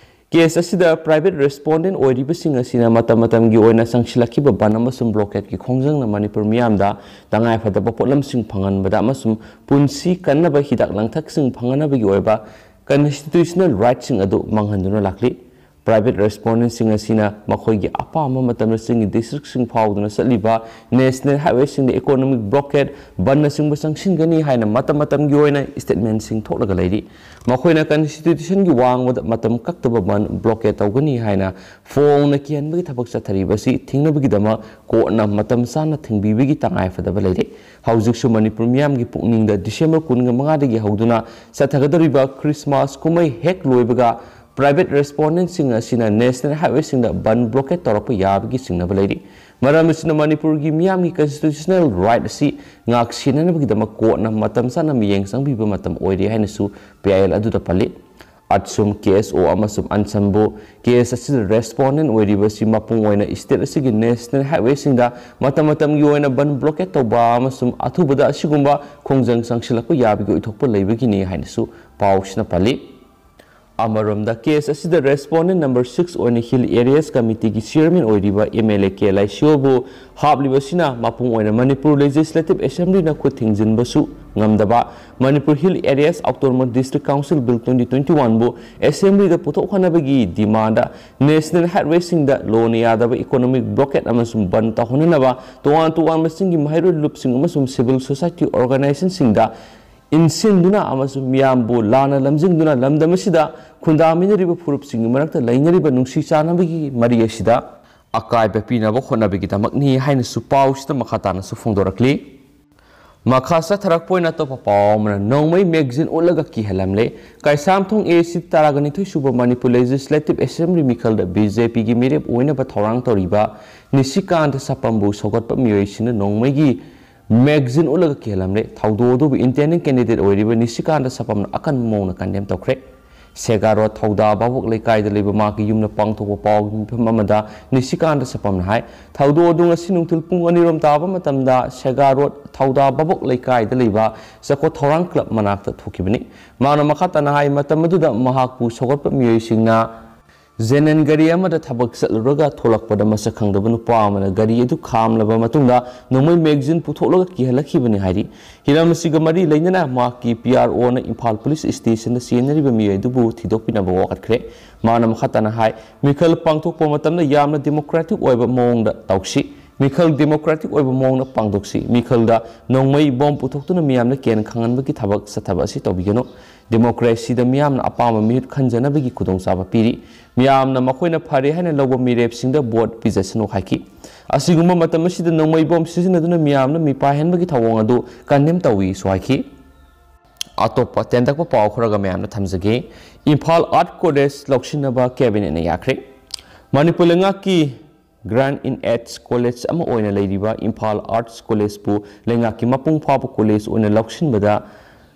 ꯀꯦꯁ ꯑꯁꯤꯗ ꯄ꯭ꯔꯥꯏꯚꯦꯠ ꯔꯦꯁꯄꯣꯟꯗꯦꯟꯠ ꯑꯣꯏꯔꯤꯕꯁꯤꯡ ꯑꯁꯤꯅ ꯃꯇꯝ ꯃꯇꯝꯒꯤ ꯑꯣꯏꯅ ꯆꯪꯁꯤꯜꯂꯛꯈꯤꯕ ꯕꯟ ꯑꯃꯁꯨꯡ ꯕ꯭ꯂꯣꯀꯦꯠꯀꯤ ꯈꯣꯡꯖꯪꯅ ꯃꯅꯤꯄꯨꯔ ꯃꯤꯌꯥꯝꯗ ꯇꯉꯥꯏꯐꯗꯕ ꯄꯣꯠꯂꯝꯁꯤꯡ ꯐꯪꯍꯟꯕꯗ ꯑꯃꯁꯨꯡ ꯄꯨꯟꯁꯤ ꯀꯟꯅꯕ ꯍꯤꯗꯥꯛ ꯂꯥꯡꯊꯛꯁꯤꯡ ꯐꯪꯍꯟꯅꯕꯒꯤ ꯑꯣꯏꯕ ꯀꯟꯁꯇꯤꯇ꯭ꯌꯨꯁꯅꯦꯜ ꯔꯥꯏꯠꯁꯤꯡ ꯑꯗꯨ ꯃꯥꯡꯍꯟꯗꯨꯅ ꯂꯥꯛꯂꯤ꯫ ꯄ꯭ꯔꯥꯏꯚꯦꯠ ꯔꯦꯁꯄꯣꯟꯗꯦꯟꯠꯁꯤꯡ ꯑꯁꯤꯅ ꯃꯈꯣꯏꯒꯤ ꯑꯄꯥꯝꯕ ꯃꯇꯝꯗ ꯆꯤꯡꯒꯤ ꯗꯤꯁꯇ꯭ꯔꯤꯛꯁꯤꯡ ꯐꯥꯎꯗꯨꯅ ꯆꯠꯂꯤꯕ ꯅꯦꯁꯅꯦꯜ ꯍꯥꯏꯋꯦꯁꯤꯡꯗ ꯏꯀꯣꯅꯣꯃꯤꯛ ꯕ꯭ꯂꯣꯀꯦꯠ, ꯕꯟꯅꯆꯤꯡꯕ ꯆꯪꯁꯤꯟꯒꯅꯤ ꯍꯥꯏꯅ ꯃꯇꯝ ꯃꯇꯝꯒꯤ ꯑꯣꯏꯅ ꯁ꯭ꯇꯦꯠꯃꯦꯟꯠꯁꯤꯡ ꯊꯣꯛꯂꯒ ꯂꯩꯔꯤ꯫ ꯃꯈꯣꯏꯅ ꯀꯟꯁꯇꯤꯇ꯭ꯌꯨꯁꯟꯒꯤ ꯋꯥꯡꯃꯗ ꯃꯇꯝ ꯀꯛꯇꯕ ꯕꯟ ꯕ꯭ꯂꯣꯀꯦꯠ ꯇꯧꯒꯅꯤ ꯍꯥꯏꯅ ꯐꯣꯡꯅ ꯀꯤꯍꯟꯕꯒꯤ ꯊꯕꯛ ꯆꯠꯊꯔꯤꯕ ꯑꯁꯤ ꯊꯤꯡꯅꯕꯒꯤꯗꯃꯛ ꯀꯣꯔꯠꯅ ꯃꯇꯝ ꯆꯥꯅ ꯊꯤꯡꯕꯤꯕꯒꯤ ꯇꯉꯥꯏꯐꯗꯕ ꯂꯩꯔꯦ꯫ ꯍꯧꯖꯤꯛꯁꯨ ꯃꯅꯤꯄꯨꯔ ꯃꯤꯌꯥꯝꯒꯤ ꯄꯨꯛꯅꯤꯡꯗ ꯗꯤꯁꯦꯝꯕꯔ ꯀꯨꯟꯒ ꯃꯉꯥꯗꯒꯤ ꯍꯧꯗꯨꯅ ꯆꯠꯊꯒꯗꯧꯔꯤꯕ ꯈ꯭ꯔꯤꯁꯃꯥꯁ ꯀꯨꯝꯍꯩ ꯍꯦꯛ ꯂꯣꯏꯕꯒ private respondentꯁꯤꯡ ꯑꯁꯤꯅ national highwayꯁꯤꯡꯗ ꯕꯟ blockade ꯇꯧꯔꯛꯄ ꯌꯥꯕꯒꯤ ꯆꯤꯡꯅꯕ ꯂꯩꯔꯤ꯫ ꯃꯔꯝ ꯑꯁꯤꯅ ꯃꯅꯤꯄꯨꯔꯒꯤ ꯃꯤꯌꯥꯝꯒꯤ constitutional right ꯑꯁꯤ ꯉꯥꯛ ꯁꯦꯟꯅꯅꯕꯒꯤꯗꯃꯛ courtꯅ ꯃꯇꯝ ꯆꯥꯅ ꯃꯤꯠꯌꯦꯡ ꯆꯪꯕꯤꯕ ꯃꯇꯝ ꯑꯣꯏꯔꯦ ꯍꯥꯏꯅꯁꯨ ꯄꯤ ꯑꯥꯏ ꯑꯦꯜ ꯑꯗꯨꯗ ꯄꯜꯂꯤ꯫ ꯑꯠꯁꯨꯝ, ꯀꯦ ꯑꯦꯁ ꯑꯣ ꯑꯃꯁꯨꯡ ꯑꯟꯁꯝꯕꯨ case ꯑꯁꯤꯗ respondent ꯑꯣꯏꯔꯤꯕꯁꯤ ꯃꯄꯨꯡ ꯑꯣꯏꯅ state ꯑꯁꯤꯒꯤ national highwayꯁꯤꯡꯗ ꯃꯇꯝ ꯃꯇꯝꯒꯤ ꯑꯣꯏꯅ ꯕꯟ blockade ꯇꯧꯕ ꯑꯃꯁꯨꯡ ꯑꯊꯨꯕꯗ ꯑꯁꯤꯒꯨꯝꯕ ꯈꯣꯡꯖꯪ ꯆꯪꯁꯤꯜꯂꯛꯄ ꯌꯥꯕꯒꯤ ꯑꯣꯏꯊꯣꯛꯄ ꯂꯩꯕꯒꯤꯅꯤ ꯍꯥꯏꯅꯁꯨ ꯄꯥꯎꯁꯤꯅ ꯄꯜꯂꯤ꯫ ꯑꯃꯔꯣꯝꯗ, case ꯑꯁꯤꯗ respondent number six ꯑꯣꯏꯅ Hill Areas Committeeꯒꯤ chairman ꯑꯣꯏꯔꯤꯕ ꯑꯦꯝ ꯑꯦꯜ ꯑꯦ ꯀꯦ ꯂꯥꯏꯁꯤꯌꯣꯕꯨ ꯍꯥꯞꯂꯤꯕꯁꯤꯅ ꯃꯄꯨꯡ ꯑꯣꯏꯅ ꯃꯅꯤꯄꯨꯔ Legislative Assemblyꯅ ꯈꯨꯠ ꯊꯤꯡꯖꯤꯟꯕꯁꯨ ꯉꯝꯗꯕ, Manipur Hill Areas Autonomous District Council Bill twenty twenty-oneꯕꯨ Assemblyꯗ ꯄꯨꯊꯣꯛꯍꯟꯅꯕꯒꯤ demandꯗ national highwayꯁꯤꯡꯗ ꯂꯣꯟꯅ ꯌꯥꯗꯕ economic blockade ꯑꯃꯁꯨꯡ ꯕꯟ ꯇꯧꯍꯟꯅꯅꯕ ꯇꯣꯉꯥꯟ ꯇꯣꯉꯥꯟꯕꯁꯤꯡꯒꯤ ꯃꯍꯩꯔꯣꯏ ꯂꯨꯞꯁꯤꯡ ꯑꯃꯁꯨꯡ civil society organizationꯁꯤꯡꯗ ꯏꯟꯁꯤꯟꯗꯨꯅ ꯑꯃꯁꯨꯡ ꯃꯤꯌꯥꯝꯕꯨ ꯂꯥꯟꯅ ꯂꯝꯖꯤꯡꯗꯨꯅ ꯂꯝꯗꯝ ꯑꯁꯤꯗ ꯈꯨꯟꯗꯥꯃꯤꯟꯅꯔꯤꯕ ꯐꯨꯔꯨꯞꯁꯤꯡꯒꯤ ꯃꯔꯛꯇ ꯂꯩꯅꯔꯤꯕ ꯅꯨꯡꯁꯤ ꯆꯥꯟꯅꯕꯒꯤ ꯃꯔꯤ ꯑꯁꯤꯗ ꯑꯀꯥꯏꯕ ꯄꯤꯅꯕ ꯍꯣꯠꯅꯕꯒꯤꯗꯃꯛꯅꯤ ꯍꯥꯏꯅꯁꯨ ꯄꯥꯎꯁꯤꯗ ꯃꯈꯥ ꯇꯥꯅꯁꯨ ꯐꯣꯡꯗꯣꯔꯛꯂꯤ꯫ ꯃꯈꯥ ꯆꯠꯊꯔꯛꯄ ꯑꯣꯏꯅ ꯑꯇꯣꯞꯄ ꯄꯥꯎ ꯑꯃꯅ ꯅꯣꯡꯃꯩ magazine ꯎꯠꯂꯒ ꯀꯤꯍꯜꯂꯝꯂꯦ꯫ ꯀꯩꯁꯥꯝꯊꯣꯡ ꯑꯦ ꯁꯤ ꯇꯔꯥꯒ ꯅꯤꯊꯣꯏ ꯁꯨꯕ ꯃꯅꯤꯄꯨꯔ Legislative Assembly ꯃꯤꯈꯜꯗ ꯕꯤ ꯖꯦ ꯄꯤꯒꯤ ꯃꯤꯔꯦꯞ ꯑꯣꯏꯅꯕ ꯊꯧꯔꯥꯡ ꯇꯧꯔꯤꯕ ꯅꯤꯁꯤꯀꯥꯟꯇ ꯁꯄꯝꯕꯨ ꯁꯧꯒꯠꯄ ꯃꯤꯑꯣꯏꯁꯤꯡꯅ ꯅꯣꯡꯃꯩꯒꯤ magazine ꯎꯠꯂꯒ ꯀꯤꯍꯜꯂꯝꯂꯦ꯫ ꯊꯧꯗꯣꯛ ꯑꯗꯨꯕꯨ intending candidate ꯑꯣꯏꯔꯤꯕ ꯅꯤꯁꯤꯀꯥꯟꯇ ꯁꯄꯝꯅ ꯑꯀꯟꯕ ꯃꯑꯣꯡꯗ condemn ꯇꯧꯈ꯭ꯔꯦ꯫ ꯁꯦꯒꯥ ꯔꯣꯗ ꯊꯧꯗꯥ ꯚꯥꯕꯣꯛ ꯂꯩꯀꯥꯏꯗ ꯂꯩꯕ ꯃꯍꯥꯛꯀꯤ ꯌꯨꯝꯗ ꯄꯥꯡꯊꯣꯛꯄ ꯄꯥꯎꯒꯤ ꯃꯤꯐꯝ ꯑꯃꯗ ꯅꯤꯁꯤꯀꯥꯟꯇ ꯁꯄꯝꯅ ꯍꯥꯏ, ꯊꯧꯗꯣꯛ ꯑꯗꯨ ꯉꯁꯤ ꯅꯨꯡꯊꯤꯜ ꯄꯨꯡ ꯑꯅꯤꯔꯣꯝ ꯇꯥꯕ ꯃꯇꯝꯗ ꯁꯦꯒꯥ ꯔꯣꯗ ꯊꯧꯗꯥ ꯚꯥꯕꯣꯛ ꯂꯩꯀꯥꯏꯗ ꯂꯩꯕ ꯆꯀꯣ ꯊꯧꯔꯥꯡ club ꯃꯅꯥꯛꯇ ꯊꯣꯛꯈꯤꯕꯅꯤ꯫ ꯃꯥꯅ ꯃꯈꯥ ꯇꯥꯅ ꯍꯥꯏ, ꯃꯇꯝ ꯑꯗꯨꯗ ꯃꯍꯥꯛꯄꯨ ꯁꯧꯒꯠꯄ ꯃꯤꯑꯣꯏꯁꯤꯡꯅ ꯖꯦꯅꯦꯟ ꯒꯥꯔꯤ ꯑꯃꯗ ꯊꯕꯛ ꯆꯠꯂꯨꯔꯒ ꯊꯣꯛꯂꯛꯄꯗ ꯃꯁꯛ ꯈꯪꯗꯕ ꯅꯨꯄꯥ ꯑꯃꯅ ꯒꯥꯔꯤ ꯑꯗꯨ ꯈꯥꯝꯂꯕ ꯃꯇꯨꯡꯗ ꯅꯣꯡꯃꯩ magazine ꯄꯨꯊꯣꯛꯂꯒ ꯀꯤꯍꯜꯂꯛꯈꯤꯕꯅꯤ ꯍꯥꯏꯔꯤ꯫ ꯍꯤꯔꯝ ꯑꯁꯤꯒ ꯃꯔꯤ ꯂꯩꯅꯅ ꯃꯍꯥꯛꯀꯤ ꯄꯤ ꯑꯥꯔ ꯑꯣꯅ ꯏꯝꯐꯥꯜ ꯄꯨꯂꯤꯁ ꯁ꯭ꯇꯦꯁꯟꯗ ꯆꯦꯟꯅꯔꯤꯕ ꯃꯤꯑꯣꯏ ꯑꯗꯨꯕꯨ ꯊꯤꯗꯣꯛꯄꯤꯅꯕ ꯋꯥꯀꯠꯈ꯭ꯔꯦ꯫ ꯃꯥꯅ ꯃꯈꯥ ꯇꯥꯅ ꯍꯥꯏ, ꯃꯤꯈꯜ ꯄꯥꯡꯊꯣꯛꯄ ꯃꯇꯝꯗ ꯌꯥꯝꯅ democratic ꯑꯣꯏꯕ ꯃꯑꯣꯡꯗ ꯇꯧꯁꯤ꯫ ꯃꯤꯈꯜ democratic ꯑꯣꯏꯕ ꯃꯑꯣꯡꯗ ꯄꯥꯡꯊꯣꯛꯁꯤ꯫ ꯃꯤꯈꯜꯗ ꯅꯣꯡꯃꯩ ꯕꯣꯝ ꯄꯨꯊꯣꯛꯇꯨꯅ ꯃꯤꯌꯥꯝꯗ ꯀꯦꯟ ꯈꯪꯍꯟꯕꯒꯤ ꯊꯕꯛ ꯆꯠꯊꯕ ꯑꯁꯤ ꯇꯧꯕꯤꯒꯅꯨ꯫ Democracyꯗ ꯃꯤꯌꯥꯝꯅ ꯑꯄꯥꯝꯕ ꯃꯤꯍꯨꯠ ꯈꯟꯖꯅꯕꯒꯤ ꯈꯨꯗꯣꯡꯆꯥꯕ ꯄꯤꯔꯤ꯫ ꯃꯤꯌꯥꯝꯅ ꯃꯈꯣꯏꯅ ꯐꯔꯦ ꯍꯥꯏꯅ ꯂꯧꯕ ꯃꯤꯔꯦꯞꯁꯤꯡꯗ vote ꯄꯤꯖꯁꯅꯨ ꯍꯥꯏꯈꯤ꯫ ꯑꯁꯤꯒꯨꯝꯕ ꯃꯇꯝ ꯑꯁꯤꯗ ꯅꯣꯡꯃꯩ ꯕꯣꯝ ꯁꯤꯖꯤꯟꯅꯗꯨꯅ ꯃꯤꯌꯥꯝꯅ ꯃꯤꯄꯥꯏꯍꯟꯕꯒꯤ ꯊꯧꯑꯣꯡ ꯑꯗꯨ condemn ꯇꯧꯏꯁꯨ ꯍꯥꯏꯈꯤ꯫ ꯑꯇꯣꯞꯄ ꯇꯦꯟꯇꯛꯄ ꯄꯥꯎ ꯈꯔꯒ ꯃꯌꯥꯝꯅ ꯊꯝꯖꯒꯦ꯫ ꯏꯝꯐꯥꯜ ꯑꯥꯔꯠ ꯀꯣꯂꯦꯖ ꯂꯧꯁꯤꯟꯅꯕ ꯀꯦꯕꯤꯅꯦꯠꯅ ꯌꯥꯈ꯭ꯔꯦ꯫ ꯃꯅꯤꯄꯨꯔ ꯂꯩꯉꯥꯛꯀꯤ ꯒ꯭ꯔꯥꯟ ꯏꯟ ꯑꯦꯗꯁ ꯀꯣꯂꯦꯖ ꯑꯃ ꯑꯣꯏꯅ ꯂꯩꯔꯤꯕ ꯏꯝꯐꯥꯜ ꯑꯥꯔꯠꯁ ꯀꯣꯂꯦꯖꯄꯨ ꯂꯩꯉꯥꯛꯀꯤ ꯃꯄꯨꯡ ꯐꯥꯕ ꯀꯣꯂꯦꯖ ꯑꯣꯏꯅ ꯂꯧꯁꯤꯟꯕꯗ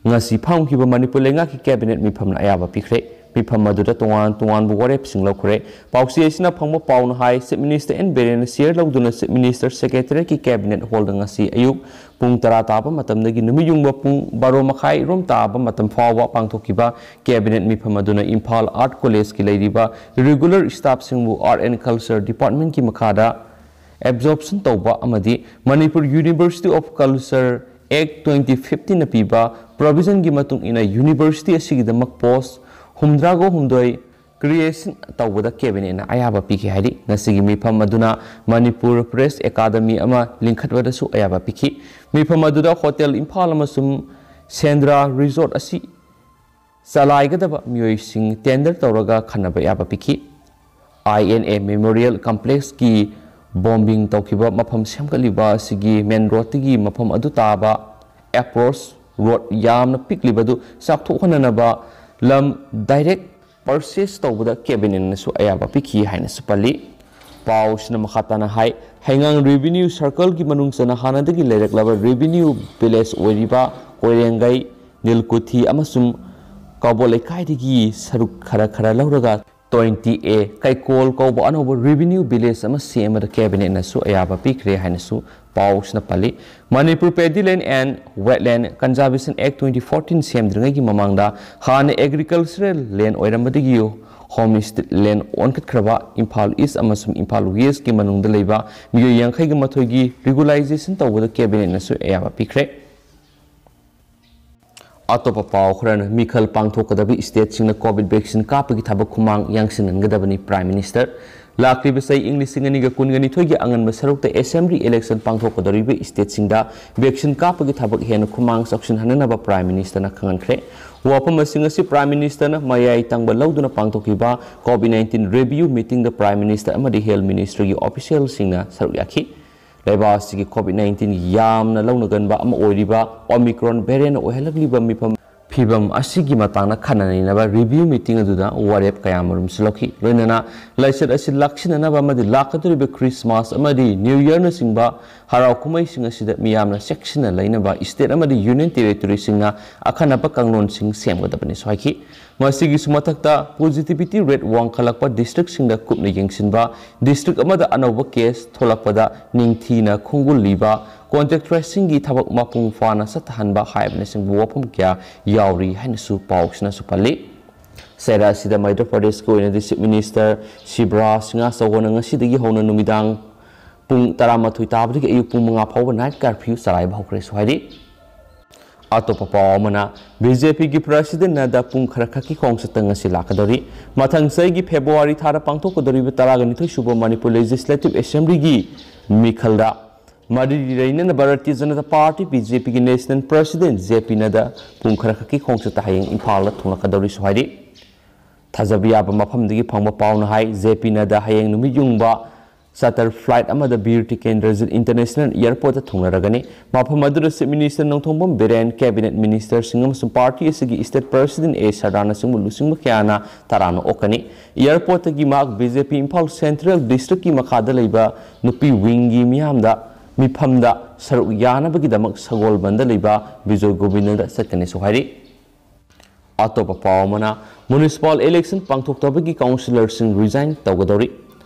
ꯉꯁꯤ ꯐꯝꯈꯤꯕ ꯃꯅꯤꯄꯨꯔ ꯂꯩꯉꯥꯛꯀꯤ ꯀꯦꯕꯤꯅꯦꯠ ꯃꯤꯐꯝꯅ ꯑꯌꯥꯕ ꯄꯤꯈ꯭ꯔꯦ꯫ ꯃꯤꯐꯝ ꯑꯗꯨꯗ ꯇꯣꯉꯥꯟ ꯇꯣꯉꯥꯟꯕ ꯋꯥꯔꯦꯞꯁꯤꯡ ꯂꯧꯈ꯭ꯔꯦ꯫ ꯄꯥꯎꯆꯦ ꯑꯁꯤꯅ ꯐꯪꯕ ꯄꯥꯎꯅ ꯍꯥꯏ, ꯆꯤꯐ ꯃꯤꯅꯤꯁꯇꯔ ꯑꯦꯟ ꯕꯤꯔꯦꯟꯅ ꯆꯤꯌꯔ ꯂꯧꯗꯨꯅ ꯆꯤꯐ ꯃꯤꯅꯤꯁꯇꯔ ꯁꯦꯀ꯭ꯔꯦꯇꯔꯤꯌꯦꯠꯀꯤ ꯀꯦꯕꯤꯅꯦꯠ ꯍꯣꯜꯗ ꯉꯁꯤ ꯑꯌꯨꯛ ꯄꯨꯡ ꯇꯔꯥ ꯇꯥꯕ ꯃꯇꯝꯗꯒꯤ ꯅꯨꯃꯤꯠ ꯌꯨꯡꯕ ꯄꯨꯡ ꯕꯥꯔꯣ ꯃꯈꯥꯏ ꯔꯣꯝ ꯇꯥꯕ ꯃꯇꯝ ꯐꯥꯎꯕ ꯄꯥꯡꯊꯣꯛꯈꯤꯕ ꯀꯦꯕꯤꯅꯦꯠ ꯃꯤꯐꯝ ꯑꯗꯨꯅ ꯏꯝꯐꯥꯜ ꯑꯥꯔꯠ ꯀꯣꯂꯦꯖꯀꯤ ꯂꯩꯔꯤꯕ ꯔꯤꯒꯨꯂꯔ ꯁ꯭ꯇꯥꯐꯁꯤꯡꯕꯨ ꯑꯥꯔꯠ ꯑꯦꯟ ꯀꯜꯆꯔ ꯗꯤꯄꯥꯔꯠꯃꯦꯟꯠꯀꯤ ꯃꯈꯥꯗ ꯑꯦꯕꯖꯣꯔꯞꯁꯟ ꯇꯧꯕ ꯑꯃꯗꯤ Manipur university of culture act twenty ꯐꯤꯐꯇꯤꯟꯅ ꯄꯤꯕ ꯄ꯭ꯔꯣꯚꯤꯖꯟꯒꯤ ꯃꯇꯨꯡ ꯏꯟꯅ ꯌꯨꯅꯤꯚꯔꯁꯤꯇꯤ ꯑꯁꯤꯒꯤꯗꯃꯛ ꯄꯣꯁ ꯍꯨꯝꯗ꯭ꯔꯥꯒ ꯍꯨꯝꯗꯣꯏ ꯀ꯭ꯔꯤꯌꯦꯁꯟ ꯇꯧꯕꯗ ꯀꯦꯕꯤꯅꯦꯠꯅ ꯑꯌꯥꯕ ꯄꯤꯈꯤ ꯍꯥꯏꯔꯤ꯫ ꯉꯁꯤꯒꯤ ꯃꯤꯐꯝ ꯑꯗꯨꯅ ꯃꯅꯤꯄꯨꯔ ꯄ꯭ꯔꯦꯁ ꯑꯦꯀꯥꯗꯃꯤ ꯑꯃ ꯂꯤꯡꯈꯠꯄꯗꯁꯨ ꯑꯌꯥꯕ ꯄꯤꯈꯤ꯫ ꯃꯤꯐꯝ ꯑꯗꯨꯗ ꯍꯣꯇꯦꯜ ꯏꯝꯐꯥꯜ ꯑꯃꯁꯨꯡ ꯁꯦꯟꯗ꯭ꯔꯥ ꯔꯤꯖꯣꯔꯠ ꯑꯁꯤ ꯆꯂꯥꯏꯒꯗꯕ ꯃꯤꯑꯣꯏꯁꯤꯡ ꯇꯦꯟꯗꯔ ꯇꯧꯔꯒ ꯈꯟꯅꯕ ꯌꯥꯕ ꯄꯤꯈꯤ꯫ ꯑꯥꯏ ꯑꯦꯟ ꯑꯦ ꯃꯦꯃꯣꯔꯤꯌꯦꯜ ꯀꯝꯄ꯭ꯂꯦꯛꯁꯀꯤ ꯕꯣꯝꯕꯤꯡ ꯇꯧꯈꯤꯕ ꯃꯐꯝ ꯁꯦꯝꯒꯠꯂꯤꯕ ꯑꯁꯤꯒꯤ ꯃꯦꯟ ꯔꯣꯗꯇꯒꯤ ꯃꯐꯝ ꯑꯗꯨ ꯇꯥꯕ ꯑꯦꯄ꯭ꯔꯣꯆ ꯔꯣꯗ ꯌꯥꯝꯅ ꯄꯤꯛꯂꯤꯕ ꯑꯗꯨ ꯆꯥꯎꯊꯣꯛꯍꯟꯅꯅꯕ ꯂꯝ ꯗꯥꯏꯔꯦꯛ ꯄꯔꯆꯦꯁ ꯇꯧꯕꯗ ꯀꯦꯕꯤꯅꯦꯠꯅꯁꯨ ꯑꯌꯥꯕ ꯄꯤꯈꯤ ꯍꯥꯏꯅꯁꯨ ꯄꯜꯂꯤ꯫ ꯄꯥꯎꯁꯤꯅ ꯃꯈꯥ ꯇꯥꯅ ꯍꯥꯏ, ꯍꯩꯉꯥꯡ ꯔꯦꯚꯤꯅ꯭ꯌꯨ ꯁꯔꯀꯜꯒꯤ ꯃꯅꯨꯡ ꯆꯟꯅ ꯍꯥꯟꯅꯗꯒꯤ ꯂꯩꯔꯛꯂꯕ ꯔꯦꯚꯤꯅ꯭ꯌꯨ ꯚꯤꯂꯦꯖ ꯑꯣꯏꯔꯤꯕ ꯀꯣꯏꯔꯦꯡꯒꯩ, ꯅꯤꯜꯀꯨꯊꯤ ꯑꯃꯁꯨꯡ ꯀꯥꯕꯣ ꯂꯩꯀꯥꯏꯗꯒꯤ ꯁꯔꯨꯛ ꯈꯔ ꯈꯔ ꯂꯧꯔꯒ ꯇ꯭ꯋꯦꯟꯇꯤ ꯑꯦ ꯀꯩꯀꯣꯜ ꯀꯧꯕ ꯑꯅꯧꯕ ꯔꯦꯚꯤꯅ꯭ꯌꯨ ꯚꯤꯂꯦꯖ ꯑꯃ ꯁꯦꯝꯕꯗ ꯀꯦꯕꯤꯅꯦꯠꯅꯁꯨ ꯑꯌꯥꯕ ꯄꯤꯈ꯭ꯔꯦ ꯍꯥꯏꯅꯁꯨ ꯄꯥꯎꯁꯤꯅ ꯄꯜꯂꯤ꯫ Manipur paddy land and wetland conservation act twenty fourteen ꯁꯦꯝꯗ꯭ꯔꯤꯉꯩꯒꯤ ꯃꯃꯥꯡꯗ ꯍꯥꯟꯅ ꯑꯦꯒ꯭ꯔꯤꯀꯜꯆꯔꯦꯜ ꯂꯦꯟ ꯑꯣꯏꯔꯝꯕꯗꯒꯤ ꯍꯣꯝ ꯏꯁꯇꯦꯠ ꯂꯦꯟ ꯑꯣꯟꯈꯠꯈ꯭ꯔꯕ ꯏꯝꯐꯥꯜ ꯏꯁ ꯑꯃꯁꯨꯡ ꯏꯝꯐꯥꯜ ꯋꯦꯁꯀꯤ ꯃꯅꯨꯡꯗ ꯂꯩꯕ ꯃꯤꯑꯣꯏ ꯌꯥꯡꯈꯩꯒ ꯃꯥꯊꯣꯏꯒꯤ ꯔꯤꯒꯨꯂꯥꯏꯖꯦꯁꯟ ꯇꯧꯕꯗ ꯀꯦꯕꯤꯅꯦꯠꯅꯁꯨ ꯑꯌꯥꯕ ꯄꯤꯈ꯭ꯔꯦ꯫ ꯑꯇꯣꯞꯄ ꯄꯥꯎ ꯈꯔꯅ ꯃꯤꯈꯜ ꯄꯥꯡꯊꯣꯛꯀꯗꯕ ꯏꯁꯇꯦꯠꯁꯤꯡꯅ ꯀꯣꯚꯤꯗ ꯚꯦꯛꯁꯤꯟ ꯀꯥꯞꯄꯒꯤ ꯊꯕꯛ ꯈꯨꯃꯥꯡ ꯌꯥꯡꯁꯤꯟꯍꯟꯒꯗꯕꯅꯤ ꯄ꯭ꯔꯥꯏꯝ ꯃꯤꯅꯤꯁꯇꯔ꯫ ꯂꯥꯛꯂꯤꯕ ꯆꯍꯤ ꯏꯪ ꯂꯤꯁꯤꯡ ꯑꯅꯤꯒ ꯀꯨꯟꯒ ꯅꯤꯊꯣꯏꯒꯤ ꯑꯉꯟꯕ ꯁꯔꯨꯛꯇ ꯑꯦꯁꯦꯝꯕ꯭ꯂꯤ ꯏꯂꯦꯛꯁꯟ ꯄꯥꯡꯊꯣꯛꯀꯗꯧꯔꯤꯕ ꯏꯁꯇꯦꯠꯁꯤꯡꯗ ꯚꯦꯛꯁꯤꯟ ꯀꯥꯞꯄꯒꯤ ꯊꯕꯛ ꯍꯦꯟꯅ ꯈꯨꯃꯥꯡ ꯆꯥꯎꯁꯤꯟꯍꯟꯅꯅꯕ ꯄ꯭ꯔꯥꯏꯝ ꯃꯤꯅꯤꯁꯇꯔꯅ ꯈꯪꯍꯟꯈ꯭ꯔꯦ꯫ ꯋꯥꯐꯝ ꯑꯁꯤꯡ ꯑꯁꯤ ꯄ꯭ꯔꯥꯏꯝ ꯃꯤꯅꯤꯁꯇꯔꯅ ꯃꯌꯥꯏ ꯇꯪꯕ ꯂꯧꯗꯨꯅ ꯄꯥꯡꯊꯣꯛꯈꯤꯕ ꯀꯣꯚꯤꯗ ꯅꯥꯏꯟꯇꯤꯟ ꯔꯤꯚꯤꯌꯨ ꯃꯤꯇꯤꯡꯗ ꯄ꯭ꯔꯥꯏꯝ ꯃꯤꯅꯤꯁꯇꯔ ꯑꯃꯗꯤ ꯍꯦꯜꯊ ꯃꯤꯅꯤꯁꯇ꯭ꯔꯤꯒꯤ ꯑꯣꯐꯤꯁꯤꯌꯦꯜꯁꯤꯡꯅ ꯁꯔꯨꯛ ꯌꯥꯈꯤ꯫ ꯂꯩꯕꯥꯛ ꯑꯁꯤꯒꯤ ꯀꯣꯚꯤꯗ ꯅꯥꯏꯟꯇꯤꯟ ꯌꯥꯝꯅ ꯂꯧꯅꯒꯟꯕ ꯑꯃ ꯑꯣꯏꯔꯤꯕ ꯑꯣꯃꯤꯀ꯭ꯔꯣꯟ ꯚꯦꯔꯤꯌꯟ ꯑꯣꯏꯍꯜꯂꯛꯂꯤꯕ ꯃꯤꯐꯝ ꯐꯤꯕꯝ ꯑꯁꯤꯒꯤ ꯃꯇꯥꯡꯗ ꯈꯟꯅ ꯅꯩꯅꯕ review meeting ꯑꯗꯨꯗ ꯋꯥꯔꯦꯞ ꯀꯌꯥꯃꯔꯨꯝꯁꯨ ꯂꯧꯈꯤ꯫ ꯂꯣꯏꯅꯅ ꯂꯥꯏꯆꯠ ꯑꯁꯤ ꯂꯥꯛꯁꯤꯟꯅꯅꯕ ꯑꯃꯗꯤ ꯂꯥꯛꯀꯗꯧꯔꯤꯕ Christmas ꯑꯃꯗꯤ New Yearꯅꯆꯤꯡꯕ ꯍꯔꯥꯎ ꯀꯨꯝꯍꯩꯁꯤꯡ ꯑꯁꯤꯗ ꯃꯤꯌꯥꯝꯅ ꯆꯦꯛꯁꯤꯟꯅ ꯂꯩꯅꯕ state ꯑꯃꯗꯤ union territoryꯁꯤꯡꯅ ꯑꯈꯟꯅꯕ ꯀꯥꯡꯂꯣꯟꯁꯤꯡ ꯁꯦꯝꯒꯗꯕꯅꯤꯁꯨ ꯍꯥꯏꯈꯤ꯫ ꯃꯁꯤꯒꯤꯁꯨ ꯃꯊꯛꯇ positivity rate ꯋꯥꯡꯈꯠꯂꯛꯄ districtꯁꯤꯡꯗ ꯀꯨꯞꯅ ꯌꯦꯡꯁꯤꯟꯕ, district ꯑꯃꯗ ꯑꯅꯧꯕ case ꯊꯣꯛꯂꯛꯄꯗ ꯅꯤꯡꯊꯤꯅ ꯈꯣꯡꯒꯨꯜ ꯂꯤꯕ, contact tracingꯒꯤ ꯊꯕꯛ ꯃꯄꯨꯡ ꯐꯥꯅ ꯆꯠꯊꯍꯟꯕ ꯍꯥꯏꯕꯅꯆꯤꯡꯕ ꯋꯥꯐꯝ ꯀꯌꯥ ꯌꯥꯎꯔꯤ ꯍꯥꯏꯅꯁꯨ ꯄꯥꯎꯁꯤꯅꯁꯨ ꯄꯜꯂꯤ꯫ ꯆꯩꯔꯥ ꯑꯁꯤꯗ ꯃꯙ꯭ꯌ ꯄ꯭ꯔꯗꯦꯁꯀꯤ ꯑꯣꯏꯅꯗꯤ Chief Minister ꯁꯤꯕ꯭ꯔꯥꯖ ꯁꯤꯡꯍ ꯆꯧꯍꯥꯟꯅ ꯉꯁꯤꯗꯒꯤ ꯍꯧꯅ ꯅꯨꯃꯤꯗꯥꯡ ꯄꯨꯡ ꯇꯔꯥꯃꯥꯊꯣꯏ ꯇꯥꯕꯗꯒꯤ ꯑꯌꯨꯛ ꯄꯨꯡ ꯃꯉꯥ ꯐꯥꯎꯕ night curfew ꯆꯂꯥꯏꯕ ꯍꯧꯈ꯭ꯔꯦꯁꯨ ꯍꯥꯏꯔꯤ꯫ ꯑꯇꯣꯞꯄ ꯄꯥꯎ ꯑꯃꯅ, BJPꯒꯤ President ꯅꯗ ꯄꯨꯡ ꯈꯔ ꯈꯛꯀꯤ ꯈꯣꯡꯆꯠꯇ ꯉꯁꯤ ꯂꯥꯛꯀꯗꯧꯔꯤ꯫ ꯃꯊꯪ ꯆꯍꯤꯒꯤ February ꯊꯥꯗ ꯄꯥꯡꯊꯣꯛꯀꯗꯧꯔꯤꯕ ꯇꯔꯥꯒ ꯅꯤꯊꯣꯏ ꯁꯨꯕ ꯃꯅꯤꯄꯨꯔ Legislative Assemblyꯒꯤ ꯃꯤꯈꯜꯗ ꯃꯔꯤ ꯂꯩꯅꯅ Bharatiya Janata Party, BJPꯒꯤ National President JP Nadda ꯄꯨꯡ ꯈꯔ ꯈꯛꯀꯤ ꯈꯣꯡꯆꯠꯇ ꯍꯌꯦꯡ ꯏꯝꯐꯥꯜꯗ ꯊꯨꯡꯂꯛꯀꯗꯧꯔꯤꯁꯨ ꯍꯥꯏꯔꯤ꯫ ꯊꯥꯖꯕ ꯌꯥꯕ ꯃꯐꯝꯗꯒꯤ ꯐꯪꯕ ꯄꯥꯎꯅ ꯍꯥꯏ, JP Nadda ꯍꯌꯦꯡ ꯅꯨꯃꯤꯠ ꯌꯨꯡꯕ charter flight ꯑꯃꯗ ꯕꯤꯔ ꯇꯤꯀꯦꯟꯗ꯭ꯔꯖꯤꯠ International Airportꯇ ꯊꯨꯡꯂꯔꯒꯅꯤ꯫ ꯃꯐꯝ ꯑꯗꯨꯗ Chief Minister Nongthombam Biren, Cabinet Ministerꯁꯤꯡ ꯑꯃꯁꯨꯡ party ꯑꯁꯤꯒꯤ State President A ꯁꯔꯗꯥꯔꯅꯆꯤꯡꯕ ꯂꯨꯆꯤꯡꯕ ꯀꯌꯥꯅ ꯇꯔꯥꯝꯅ ꯑꯣꯛꯀꯅꯤ꯫ Airportꯇꯒꯤ ꯃꯍꯥꯛ BJP ꯏꯝꯐꯥꯜ Central Districtꯀꯤ ꯃꯈꯥꯗ ꯂꯩꯕ ꯅꯨꯄꯤ wingꯒꯤ ꯃꯤꯌꯥꯝꯗ, ꯃꯤꯐꯝꯗ ꯁꯔꯨꯛ ꯌꯥꯅꯕꯒꯤꯗꯃꯛ ꯁꯒꯣꯜꯕꯟꯗ ꯂꯩꯕ ꯕꯤꯖꯣꯏ ꯒꯣꯕꯤꯟꯗꯗ ꯆꯠꯀꯅꯤꯁꯨ ꯍꯥꯏꯔꯤ꯫ ꯑꯇꯣꯞꯄ ꯄꯥꯎ ꯑꯃꯅ, municipal election ꯄꯥꯡꯊꯣꯛꯇꯕꯒꯤ councillorꯁꯤꯡ resign ꯇꯧꯒꯗꯧꯔꯤ꯫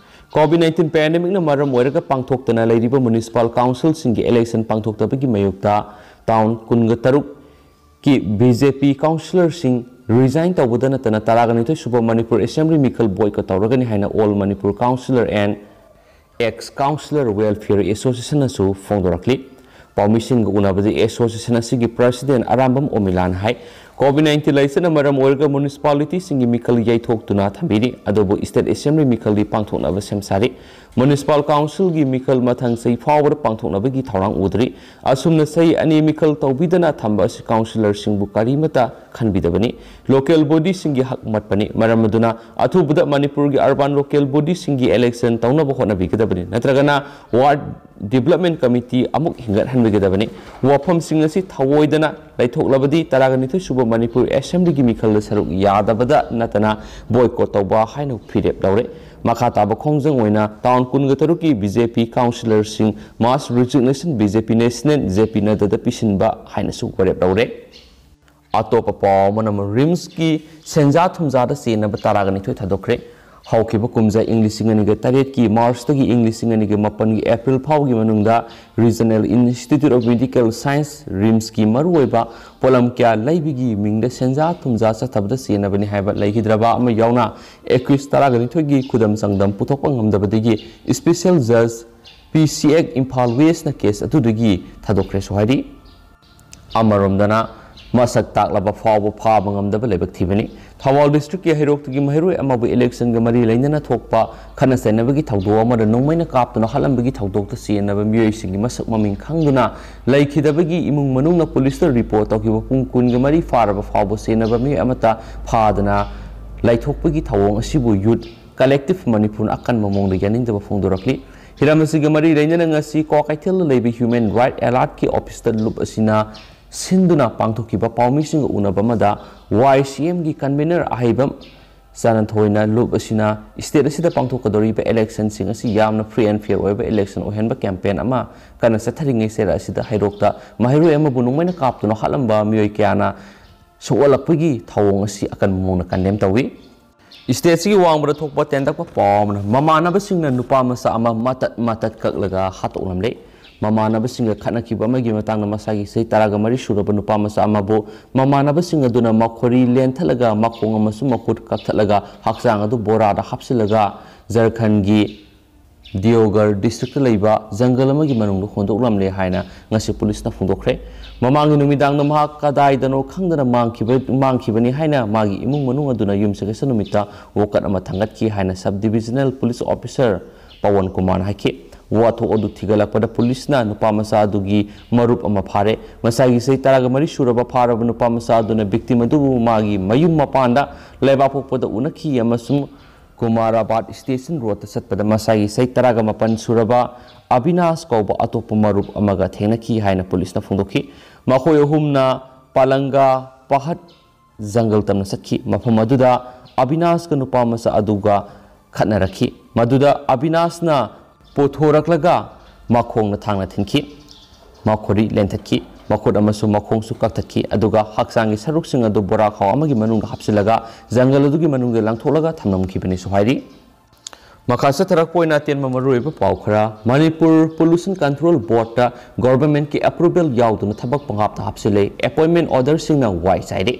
COVID nineteen pandemicꯅ ꯃꯔꯝ ꯑꯣꯏꯔꯒ ꯄꯥꯡꯊꯣꯛꯇꯅ ꯂꯩꯔꯤꯕ municipal councilꯁꯤꯡꯒꯤ election ꯄꯥꯡꯊꯣꯛꯇꯕꯒꯤ ꯃꯥꯌꯣꯛꯇ town ꯀꯨꯟꯒ ꯇꯔꯨꯛꯀꯤ BJP councillorꯁꯤꯡ resign ꯇꯧꯕꯗ ꯅꯠꯇꯅ ꯇꯔꯥꯒ ꯅꯤꯊꯣꯏ ꯁꯨꯕ ꯃꯅꯤꯄꯨꯔ Assembly ꯃꯤꯈꯜ boycott ꯇꯧꯔꯒꯅꯤ ꯍꯥꯏꯅ All Manipur Councillor and Ex Councillor Welfare Associationꯅꯁꯨ ꯐꯣꯡꯗꯣꯔꯛꯂꯤ꯫ ꯄꯥꯎꯃꯤꯁꯤꯡꯒ ꯎꯅꯕꯗ association ꯑꯁꯤꯒꯤ President ꯑꯔꯥꯝꯕꯝ ꯑꯣꯃꯤꯂꯥꯅ ꯍꯥꯏ, COVID nineteen ꯂꯥꯏꯆꯠꯅ ꯃꯔꯝ ꯑꯣꯏꯔꯒ municipalityꯁꯤꯡꯒꯤ ꯃꯤꯈꯜ ꯌꯩꯊꯣꯛꯇꯨꯅ ꯊꯝꯕꯤꯔꯤ, ꯑꯗꯨꯕꯨ State Assembly ꯃꯤꯈꯜꯗꯤ ꯄꯥꯡꯊꯣꯛꯅꯕ ꯁꯦꯝ ꯁꯥꯔꯤ꯫ Municipal Councilꯒꯤ ꯃꯤꯈꯜ ꯃꯊꯪ ꯆꯍꯤ ꯐꯥꯎꯕꯗ ꯄꯥꯡꯊꯣꯛꯅꯕꯒꯤ ꯊꯧꯔꯥꯡ ꯎꯗ꯭ꯔꯤ꯫ ꯑꯁꯨꯝꯅ ꯆꯍꯤ ꯑꯅꯤ ꯃꯤꯈꯜ ꯇꯧꯕꯤꯗꯅ ꯊꯝꯕ ꯑꯁꯤ councillorꯁꯤꯡꯕꯨ ꯀꯔꯤꯃꯠꯇ ꯈꯟꯕꯤꯗꯕꯅꯤ꯫ Local bodyꯁꯤꯡꯒꯤ ꯍꯛ ꯃꯠꯄꯅꯤ꯫ ꯃꯔꯝ ꯑꯗꯨꯅ ꯑꯊꯨꯕꯗ ꯃꯅꯤꯄꯨꯔꯒꯤ urban local bodyꯁꯤꯡꯒꯤ election ꯇꯧꯅꯕ ꯍꯣꯠꯅꯕꯤꯒꯗꯕꯅꯤ꯫ ꯅꯠꯇ꯭ꯔꯒꯅ ward Development Committee ꯑꯃꯨꯛ ꯍꯤꯡꯒꯠꯍꯟꯕꯤꯒꯗꯕꯅꯤ꯫ ꯋꯥꯐꯝꯁꯤꯡ ꯑꯁꯤ ꯊꯧꯑꯣꯏꯗꯅ ꯂꯩꯊꯣꯛꯂꯕꯗꯤ ꯇꯔꯥꯒ ꯅꯤꯊꯣꯏ ꯁꯨꯕ ꯃꯅꯤꯄꯨꯔ ꯑꯦꯁꯦꯝꯕ꯭ꯂꯤꯒꯤ ꯃꯤꯈꯜꯗ ꯁꯔꯨꯛ ꯌꯥꯗꯕꯗ ꯅꯠꯇꯅ boycott ꯇꯧꯕ ꯍꯥꯏꯅ ꯐꯤꯔꯦꯞ ꯂꯧꯔꯦ꯫ ꯃꯈꯥ ꯇꯥꯕ ꯈꯣꯡꯖꯪ ꯑꯣꯏꯅ town ꯀꯨꯟꯒ ꯇꯔꯨꯛꯀꯤ B J P councillorꯁꯤꯡ mass resignation B J P National J P Naddaꯗ ꯄꯤꯁꯤꯟꯕ ꯍꯥꯏꯅꯁꯨ ꯋꯥꯔꯦꯞ ꯂꯧꯔꯦ꯫ ꯑꯇꯣꯞꯄ ꯄꯥꯎ ꯑꯃꯅ ꯑꯃꯨꯛ RIMSꯀꯤ ꯁꯦꯟꯖꯥ ꯊꯨꯝꯖꯥꯗ ꯆꯦꯟꯅꯕ ꯇꯔꯥꯒ ꯅꯤꯊꯣꯏ ꯊꯥꯗꯣꯛꯈ꯭ꯔꯦ꯫ ꯍꯧꯈꯤꯕ ꯀꯨꯝꯖꯥ ꯏꯪ ꯂꯤꯁꯤꯡ ꯑꯅꯤꯒ ꯇꯔꯦꯠꯀꯤ Marchꯇꯒꯤ ꯏꯪ ꯂꯤꯁꯤꯡ ꯑꯅꯤꯒ ꯃꯥꯄꯟꯒꯤ April ꯐꯥꯎꯒꯤ ꯃꯅꯨꯡꯗ Regional Institute of Medical Science, RIMSꯀꯤ ꯃꯔꯨꯑꯣꯏꯕ ꯄꯣꯠꯂꯝ ꯀꯌꯥ ꯂꯩꯕꯒꯤ ꯃꯤꯡꯗ ꯁꯦꯟꯖꯥ ꯊꯨꯝꯖꯥ ꯆꯠꯊꯕꯗ ꯆꯦꯟꯅꯕꯅꯤ ꯍꯥꯏꯕ ꯂꯩꯈꯤꯗ꯭ꯔꯕ ꯑꯃ ꯌꯥꯎꯅ accused ꯇꯔꯥꯒ ꯅꯤꯊꯣꯏꯒꯤ ꯈꯨꯗꯝ ꯆꯥꯡꯗꯝ ꯄꯨꯊꯣꯛꯄ ꯉꯝꯗꯕꯗꯒꯤ Special Judge P C X Imphal Westꯅ case ꯑꯗꯨꯗꯒꯤ ꯊꯥꯗꯣꯛꯈ꯭ꯔꯦꯁꯨ ꯍꯥꯏꯔꯤ꯫ ꯑꯃꯔꯣꯝꯗꯅ ꯃꯁꯛ ꯇꯥꯛꯂꯕ ꯐꯥꯎꯕ ꯐꯥꯕ ꯉꯝꯗꯕ ꯂꯥꯏꯕꯛ ꯊꯤꯕꯅꯤ꯫ ꯊꯧꯕꯥꯜ districtꯀꯤ ꯍꯩꯔꯣꯛꯇꯒꯤ ꯃꯍꯩꯔꯣꯏ ꯑꯃꯕꯨ electionꯒ ꯃꯔꯤ ꯂꯩꯅꯅ ꯊꯣꯛꯄ ꯈꯠꯅ ꯆꯩꯅꯕꯒꯤ ꯊꯧꯗꯣꯛ ꯑꯃꯗ ꯅꯣꯡꯃꯩꯅ ꯀꯥꯞꯇꯨꯅ ꯍꯥꯠꯂꯝꯕꯒꯤ ꯊꯧꯗꯣꯛꯇ ꯆꯦꯟꯅꯕ ꯃꯤꯑꯣꯏꯁꯤꯡꯒꯤ ꯃꯁꯛ ꯃꯃꯤꯡ ꯈꯪꯗꯨꯅ ꯂꯩꯈꯤꯗꯕꯒꯤ ꯏꯃꯨꯡ ꯃꯅꯨꯡꯅ policeꯇ report ꯇꯧꯈꯤꯕ ꯄꯨꯡ ꯀꯨꯟꯒ ꯃꯔꯤ ꯐꯥꯔꯕ ꯐꯥꯎꯕ ꯆꯦꯟꯅꯕ ꯃꯤꯑꯣꯏ ꯑꯃꯠꯇ ꯐꯥꯗꯅ ꯂꯩꯊꯣꯛꯄꯒꯤ ꯊꯧꯑꯣꯡ ꯑꯁꯤꯕꯨ Youth Collective ꯃꯅꯤꯄꯨꯔꯅ ꯑꯀꯟꯕ ꯃꯑꯣꯡꯗ ꯌꯥꯅꯤꯡꯗꯕ ꯐꯣꯡꯗꯣꯔꯛꯂꯤ꯫ ꯍꯤꯔꯝ ꯑꯁꯤꯒ ꯃꯔꯤ ꯂꯩꯅꯅ ꯉꯁꯤ ꯀ꯭ꯋꯥꯀꯩꯊꯦꯜꯗ ꯂꯩꯕ Human Right Alertꯀꯤ officeꯇ ꯂꯨꯞ ꯑꯁꯤꯅ ꯁꯤꯟꯗꯨꯅ ꯄꯥꯡꯊꯣꯛꯈꯤꯕ ꯄꯥꯎꯃꯤꯁꯤꯡꯒ ꯎꯅꯕ ꯑꯃꯗ Y C Mꯒꯤ convener ꯑꯍꯩꯕꯝ ꯆꯥꯅꯊꯣꯏꯅ ꯂꯨꯞ ꯑꯁꯤꯅ state ꯑꯁꯤꯗ ꯄꯥꯡꯊꯣꯛꯀꯗꯧꯔꯤꯕ electionꯁꯤꯡ ꯑꯁꯤ ꯌꯥꯝꯅ free and fair ꯑꯣꯏꯕ election ꯑꯣꯏꯍꯟꯕ campaign ꯑꯃ ꯀꯟꯅ ꯆꯠꯊꯔꯤꯉꯩ ꯆꯩꯔꯛ ꯑꯁꯤꯗ ꯍꯩꯔꯣꯛꯇ ꯃꯍꯩꯔꯣꯏ ꯑꯃꯕꯨ ꯅꯣꯡꯃꯩꯅ ꯀꯥꯞꯇꯨꯅ ꯍꯥꯠꯂꯝꯕ ꯃꯤꯑꯣꯏ ꯀꯌꯥꯅ ꯁꯣꯛꯍꯜꯂꯛꯄꯒꯤ ꯊꯧꯑꯣꯡ ꯑꯁꯤ ꯑꯀꯟꯕ ꯃꯑꯣꯡꯗ condemn ꯇꯧꯏ꯫ Stateꯁꯤꯒꯤ ꯋꯥꯡꯃꯗ ꯊꯣꯛꯄ ꯇꯦꯟꯇꯛꯄ ꯄꯥꯎ ꯑꯃꯅ ꯃꯃꯥꯟꯅꯕꯁꯤꯡꯅ ꯅꯨꯄꯥ ꯃꯆꯥ ꯑꯃ ꯃꯇꯠ ꯃꯇꯠ ꯀꯛꯂꯒ ꯍꯥꯠꯇꯣꯛꯂꯝꯂꯦ꯫ ꯃꯃꯥꯟꯅꯕꯁꯤꯡꯒ ꯈꯠꯅꯈꯤꯕ ꯑꯃꯒꯤ ꯃꯇꯥꯡꯗ ꯃꯁꯥꯒꯤ ꯆꯍꯤ ꯇꯔꯥꯒ ꯃꯔꯤ ꯁꯨꯔꯕ ꯅꯨꯄꯥ ꯃꯆꯥ ꯑꯃꯕꯨ ꯃꯃꯥꯟꯅꯕꯁꯤꯡ ꯑꯗꯨꯅ ꯃꯈꯣꯔꯤ ꯂꯦꯟꯊꯠꯂꯒ ꯃꯈꯣꯡ ꯑꯃꯁꯨꯡ ꯃꯈꯨꯠ ꯀꯛꯊꯠꯂꯒ ꯍꯛꯆꯥꯡ ꯑꯗꯨ ꯕꯣꯔꯥꯗ ꯍꯥꯞꯆꯤꯜꯂꯒ ꯖꯔꯈꯟꯒꯤ ꯗꯤꯌꯣꯒꯔ districtꯇ ꯂꯩꯕ ꯖꯪꯒꯜ ꯑꯃꯒꯤ ꯃꯅꯨꯡꯗ ꯍꯨꯟꯗꯣꯛꯂꯝꯂꯦ ꯍꯥꯏꯅ ꯉꯁꯤ ꯄꯨꯂꯤꯁꯅ ꯐꯣꯡꯗꯣꯛꯈ꯭ꯔꯦ꯫ ꯃꯃꯥꯡꯒꯤ ꯅꯨꯃꯤꯗꯥꯡꯗ ꯃꯍꯥꯛ ꯀꯗꯥꯏꯗꯅꯣ ꯈꯪꯗꯅ ꯃꯥꯡꯈꯤꯕ, ꯃꯥꯡꯈꯤꯕꯅꯤ ꯍꯥꯏꯅ ꯃꯥꯒꯤ ꯏꯃꯨꯡ ꯃꯅꯨꯡ ꯑꯗꯨꯅ ꯌꯨꯝꯁꯀꯩꯁ ꯅꯨꯃꯤꯠꯇ ꯋꯥꯀꯠ ꯑꯃ ꯊꯥꯡꯒꯠꯈꯤ ꯍꯥꯏꯅ sub divisional police officer Pawan ꯀꯨꯃꯥꯔꯅ ꯍꯥꯏꯈꯤ꯫ ꯋꯥꯊꯣꯛ ꯑꯗꯨ ꯊꯤꯒꯠꯂꯛꯄꯗ ꯄꯨꯂꯤꯁꯅ ꯅꯨꯄꯥ ꯃꯆꯥ ꯑꯗꯨꯒꯤ ꯃꯔꯨꯞ ꯑꯃ ꯐꯥꯔꯦ꯫ ꯃꯁꯥꯒꯤ ꯆꯍꯤ ꯇꯔꯥꯒ ꯃꯔꯤ ꯁꯨꯔꯕ ꯐꯥꯔꯕ ꯅꯨꯄꯥ ꯃꯆꯥ ꯑꯗꯨꯅ victim ꯑꯗꯨꯕꯨ ꯃꯥꯒꯤ ꯃꯌꯨꯝ ꯃꯄꯥꯟꯗ ꯂꯩꯕꯥꯛꯄꯣꯛꯄꯗ ꯎꯅꯈꯤ ꯑꯃꯁꯨꯡ ꯀꯨꯃꯥꯔꯥꯕꯥꯗ ꯁ꯭ꯇꯦꯁꯟ ꯔꯣꯗꯇ ꯆꯠꯄꯗ ꯃꯁꯥꯒꯤ ꯆꯍꯤ ꯇꯔꯥꯒ ꯃꯥꯄꯟ ꯁꯨꯔꯕ ꯑꯕꯤꯅꯥꯁ ꯀꯧꯕ ꯑꯇꯣꯞꯄ ꯃꯔꯨꯞ ꯑꯃꯒ ꯊꯦꯡꯅꯈꯤ ꯍꯥꯏꯅ ꯄꯨꯂꯤꯁꯅ ꯐꯣꯡꯗꯣꯛꯈꯤ꯫ ꯃꯈꯣꯏ ꯑꯍꯨꯝꯅ ꯄꯥꯂꯪꯒꯥ ꯄꯍꯠ ꯖꯪꯒꯜ ꯇꯝꯅ ꯆꯠꯈꯤ꯫ ꯃꯐꯝ ꯑꯗꯨꯗ ꯑꯕꯤꯅꯥꯁꯀ ꯅꯨꯄꯥ ꯃꯆꯥ ꯑꯗꯨꯒ ꯈꯠꯅꯔꯛꯈꯤ꯫ ꯃꯗꯨꯗ ꯑꯕꯤꯅꯥꯁꯅ ꯄꯨꯊꯣꯔꯛꯂꯒ ꯃꯈꯣꯡꯅ ꯊꯥꯡꯅ ꯊꯤꯟꯈꯤ꯫ ꯃꯈꯣꯔꯤ ꯂꯦꯟꯊꯠꯈꯤ꯫ ꯃꯈꯨꯠ ꯑꯃꯁꯨꯡ ꯃꯈꯣꯡꯁꯨ ꯀꯛꯊꯠꯈꯤ꯫ ꯑꯗꯨꯒ ꯍꯛꯆꯥꯡꯒꯤ ꯁꯔꯨꯛꯁꯤꯡ ꯑꯗꯨ ꯕꯣꯔꯥ ꯈꯥꯎ ꯑꯃꯒꯤ ꯃꯅꯨꯡꯗ ꯍꯥꯞꯆꯤꯜꯂꯒ ꯖꯪꯒꯜ ꯑꯗꯨꯒꯤ ꯃꯅꯨꯡꯗ ꯂꯪꯊꯣꯛꯂꯒ ꯊꯝꯂꯝꯈꯤꯕꯅꯤꯁꯨ ꯍꯥꯏꯔꯤ꯫ ꯃꯈꯥ ꯆꯠꯊꯔꯛꯄ ꯑꯣꯏꯅ ꯑꯇꯦꯟꯕ ꯃꯔꯨꯑꯣꯏꯕ ꯄꯥꯎ ꯈꯔ꯫ ꯃꯅꯤꯄꯨꯔ ꯄꯣꯂꯨꯁꯟ ꯀꯟꯇ꯭ꯔꯣꯜ ꯕꯣꯔꯗꯇ ꯒꯣꯚꯔꯟꯃꯦꯟꯠꯀꯤ ꯑꯦꯄ꯭ꯔꯨꯚꯦꯜ ꯌꯥꯎꯗꯅ ꯊꯕꯛ ꯄꯪꯍꯥꯞꯇ ꯍꯥꯞꯆꯤꯜꯂꯦ꯫ ꯑꯦꯄꯣꯏꯟꯠꯃꯦꯟꯠ ꯑꯣꯔꯗꯔꯁꯤꯡꯅ ꯋꯥꯏ ꯆꯥꯏꯔꯦ꯫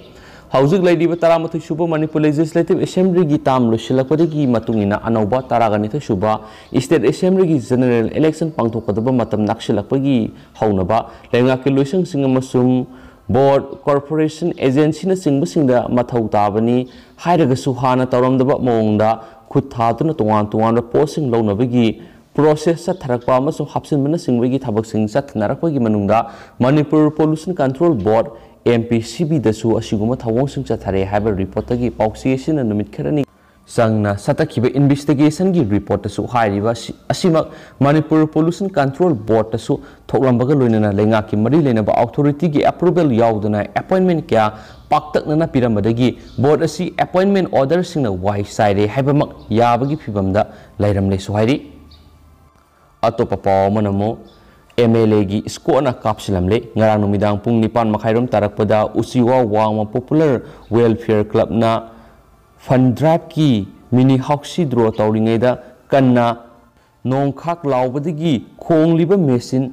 ꯍꯧꯖꯤꯛ ꯂꯩꯔꯤꯕ ꯇꯔꯥꯃꯥꯊꯣꯏ ꯁꯨꯕ ꯃꯅꯤꯄꯨꯔ ꯂꯦꯖꯤꯁꯂꯦꯇꯤꯚ ꯑꯦꯁꯦꯝꯕ꯭ꯂꯤꯒꯤ ꯇꯥꯝ ꯂꯣꯏꯁꯤꯜꯂꯛꯄꯗꯒꯤ ꯃꯇꯨꯡ ꯏꯟꯅ ꯑꯅꯧꯕ ꯇꯔꯥꯒ ꯅꯤꯊꯣꯏ ꯁꯨꯕ ꯁ꯭ꯇꯦꯠ ꯑꯦꯁꯦꯝꯕ꯭ꯂꯤꯒꯤ ꯖꯦꯅꯔꯦꯜ ꯏꯂꯦꯛꯁꯟ ꯄꯥꯡꯊꯣꯛꯀꯗꯕ ꯃꯇꯝ ꯅꯛꯁꯤꯜꯂꯛꯄꯒꯤ ꯍꯧꯅꯕ ꯂꯩꯉꯥꯛꯀꯤ ꯂꯣꯏꯁꯪꯁꯤꯡ ꯑꯃꯁꯨꯡ ꯕꯣꯔꯗ, ꯀꯣꯔꯄꯣꯔꯦꯁꯟ, ꯑꯦꯖꯦꯟꯁꯤꯅꯆꯤꯡꯕꯁꯤꯡꯗ ꯃꯊꯧ ꯇꯥꯕꯅꯤ ꯍꯥꯏꯔꯒꯁꯨ ꯍꯥꯟꯅ ꯇꯧꯔꯝꯗꯕ ꯃꯑꯣꯡꯗ ꯈꯨꯠ ꯊꯥꯗꯨꯅ ꯇꯣꯉꯥꯟ ꯇꯣꯉꯥꯟꯕ ꯄꯣꯁꯁꯤꯡ ꯂꯧꯅꯕꯒꯤ ꯄ꯭ꯔꯣꯁꯦꯁ ꯆꯠꯊꯔꯛꯄ ꯑꯃꯁꯨꯡ ꯍꯥꯞꯆꯤꯟꯕꯅꯆꯤꯡꯕꯒꯤ ꯊꯕꯛꯁꯤꯡ ꯆꯠꯊꯅꯔꯛꯄꯒꯤ ꯃꯅꯨꯡꯗ ꯃꯅꯤꯄꯨꯔ ꯄꯣꯂꯨꯁꯟ ꯀꯟꯇ꯭ꯔꯣꯜ ꯕꯣꯔꯗ, ꯑꯦꯝ ꯄꯤ ꯁꯤ ꯕꯤꯗꯁꯨ ꯑꯁꯤꯒꯨꯝꯕ ꯊꯧꯑꯣꯡꯁꯤꯡ ꯆꯠꯊꯔꯦ ꯍꯥꯏꯕ ꯔꯤꯄꯣꯔꯠꯇꯒꯤ ꯄꯥꯎꯆꯦ ꯑꯁꯤꯅ ꯅꯨꯃꯤꯠ ꯈꯔꯅꯤ ꯆꯪꯅ ꯆꯠꯊꯈꯤꯕ ꯏꯟꯚꯦꯁꯇꯤꯒꯦꯁꯟꯒꯤ ꯔꯤꯄꯣꯔꯠꯇꯁꯨ ꯍꯥꯏꯔꯤꯕ ꯑꯁꯤ-, ꯑꯁꯤꯃꯛ ꯃꯅꯤꯄꯨꯔ ꯄꯣꯂꯨꯁꯟ ꯀꯟꯇ꯭ꯔꯣꯜ ꯕꯣꯔꯗꯇꯁꯨ ꯊꯣꯛꯂꯝꯕꯒ ꯂꯣꯏꯅꯅ ꯂꯩꯉꯥꯛꯀꯤ ꯃꯔꯤ ꯂꯩꯅꯕ ꯑꯣꯊꯣꯔꯤꯇꯤꯒꯤ ꯑꯦꯄ꯭ꯔꯨꯚꯦꯜ ꯌꯥꯎꯗꯅ ꯑꯦꯄꯣꯏꯟꯠꯃꯦꯟꯠ ꯀꯌꯥ ꯄꯥꯛꯇꯛꯅꯅ ꯄꯤꯔꯝꯕꯗꯒꯤ ꯕꯣꯔꯗ ꯑꯁꯤ ꯑꯦꯄꯣꯏꯟꯠꯃꯦꯟꯠ ꯑꯣꯔꯗꯔꯁꯤꯡꯅ ꯋꯥꯏ ꯆꯥꯏꯔꯦ ꯍꯥꯏꯕꯃꯛ ꯌꯥꯕꯒꯤ ꯐꯤꯚꯝꯗ ꯂꯩꯔꯝꯂꯦꯁꯨ ꯍꯥꯏꯔꯤ꯫ ꯑꯇꯣꯞꯄ ꯄꯥꯎ ꯑꯃꯅ ꯑꯃꯨꯛ ꯑꯦꯝ ꯑꯦꯜ ꯑꯦꯒꯤ ꯏꯁꯀꯣꯔꯠꯅ ꯀꯥꯞꯁꯤꯜꯂꯝꯂꯦ꯫ ꯉꯔꯥꯡ ꯅꯨꯃꯤꯗꯥꯡ ꯄꯨꯡ ꯅꯤꯄꯥꯟ ꯃꯈꯥꯏꯔꯣꯝ ꯇꯥꯔꯛꯄꯗ ꯎꯆꯤꯋꯥ ꯋꯥꯡꯃ ꯄꯣꯄꯨꯂꯔ ꯋꯦꯜꯐꯤꯌꯔ ꯀ꯭ꯂꯕꯅ ꯐꯟ ꯗ꯭ꯔꯥꯏꯚꯀꯤ ꯃꯤꯅꯤ ꯍꯥꯎꯁꯤ ꯗ꯭ꯔꯣ ꯇꯧꯔꯤꯉꯩꯗ ꯀꯟꯅ ꯅꯣꯡꯈꯥꯛ ꯂꯥꯎꯕꯗꯒꯤ ꯈꯣꯡꯂꯤꯕ ꯃꯦꯆꯤꯟ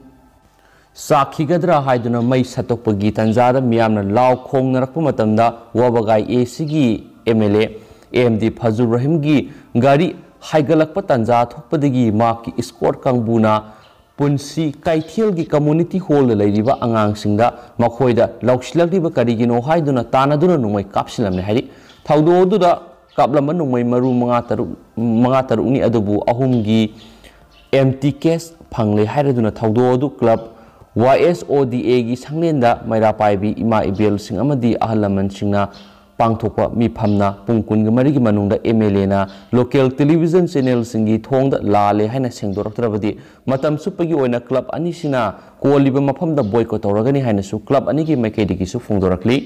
ꯆꯥꯛꯈꯤꯒꯗ꯭ꯔꯥ ꯍꯥꯏꯗꯨꯅ ꯃꯩ ꯁꯠꯇꯣꯛꯄꯒꯤ ꯇꯥꯟꯖꯥꯗ ꯃꯤꯌꯥꯝꯅ ꯂꯥꯎ ꯈꯣꯡꯅꯔꯛꯄ ꯃꯇꯝꯗ ꯋꯥꯕꯒꯥꯏ ꯑꯦ ꯁꯤꯒꯤ M L A A M D Fazur ꯔꯍꯤꯝꯒꯤ ꯒꯥꯔꯤ ꯍꯥꯏꯒꯠꯂꯛꯄ ꯇꯥꯟꯖꯥ ꯊꯣꯛꯄꯗꯒꯤ ꯃꯍꯥꯛꯀꯤ ꯏꯁꯀꯣꯔꯠ ꯀꯥꯡꯕꯨꯅ ꯄꯨꯟꯁꯤ ꯀꯩꯊꯦꯜꯒꯤ ꯀꯝꯃꯨꯅꯤꯇꯤ ꯍꯣꯜꯗ ꯂꯩꯔꯤꯕ ꯑꯉꯥꯡꯁꯤꯡꯗ ꯃꯈꯣꯏꯗ ꯂꯧꯁꯤꯜꯂꯛꯂꯤꯕ ꯀꯔꯤꯒꯤꯅꯣ ꯍꯥꯏꯗꯨꯅ ꯇꯥꯟꯅꯗꯨꯅ ꯅꯣꯡꯃꯩ ꯀꯥꯞꯁꯤꯜꯂꯝꯃꯦ ꯍꯥꯏꯔꯤ꯫ ꯊꯧꯗꯣꯛ ꯑꯗꯨꯗ ꯀꯥꯞꯂꯝꯕ ꯅꯣꯡꯃꯩ ꯃꯔꯨ ꯃꯉꯥ ꯇꯔꯨꯛ, ꯃꯉꯥ ꯇꯔꯨꯛꯅꯤ, ꯑꯗꯨꯕꯨ ꯑꯍꯨꯝꯒꯤ ꯑꯦꯝ ꯇꯤ ꯀꯦꯁ ꯐꯪꯂꯦ ꯍꯥꯏꯔꯗꯨꯅ ꯊꯧꯗꯣꯛ ꯑꯗꯨ ꯀ꯭ꯂꯕ ꯋꯥꯏ ꯑꯦꯁ ꯑꯣ ꯗꯤ ꯑꯦꯒꯤ ꯁꯪꯂꯦꯟꯗ ꯃꯩꯔꯥ ꯄꯥꯏꯕꯤ ꯏꯃꯥ ꯏꯕꯦꯜꯁꯤꯡ ꯑꯃꯗꯤ ꯑꯍꯜ ꯂꯃꯟꯁꯤꯡꯅ ꯄꯥꯡꯊꯣꯛꯄ ꯃꯤꯐꯝꯅ ꯄꯨꯡ ꯀꯨꯟꯒ ꯃꯔꯤꯒꯤ ꯃꯅꯨꯡꯗ ꯑꯦꯝ ꯑꯦꯜ ꯑꯦꯅ ꯂꯣꯀꯦꯜ ꯇꯦꯂꯤꯚꯤꯖꯟ ꯆꯦꯅꯦꯜꯁꯤꯡꯒꯤ ꯊꯣꯡꯗ ꯂꯥꯜꯂꯦ ꯍꯥꯏꯅ ꯁꯦꯡꯗꯣꯔꯛꯇ꯭ꯔꯕꯗꯤ ꯃꯇꯝ ꯆꯨꯞꯄꯒꯤ ꯑꯣꯏꯅ ꯀ꯭ꯂꯕ ꯑꯅꯤꯁꯤꯅ ꯀꯣꯜꯂꯤꯕ ꯃꯐꯝꯗ ꯕꯣꯏꯀꯣꯠ ꯇꯧꯔꯒꯅꯤ ꯍꯥꯏꯅꯁꯨ ꯀ꯭ꯂꯕ ꯑꯅꯤꯒꯤ ꯃꯥꯏꯀꯩꯗꯒꯤꯁꯨ ꯐꯣꯡꯗꯣꯔꯛꯂꯤ꯫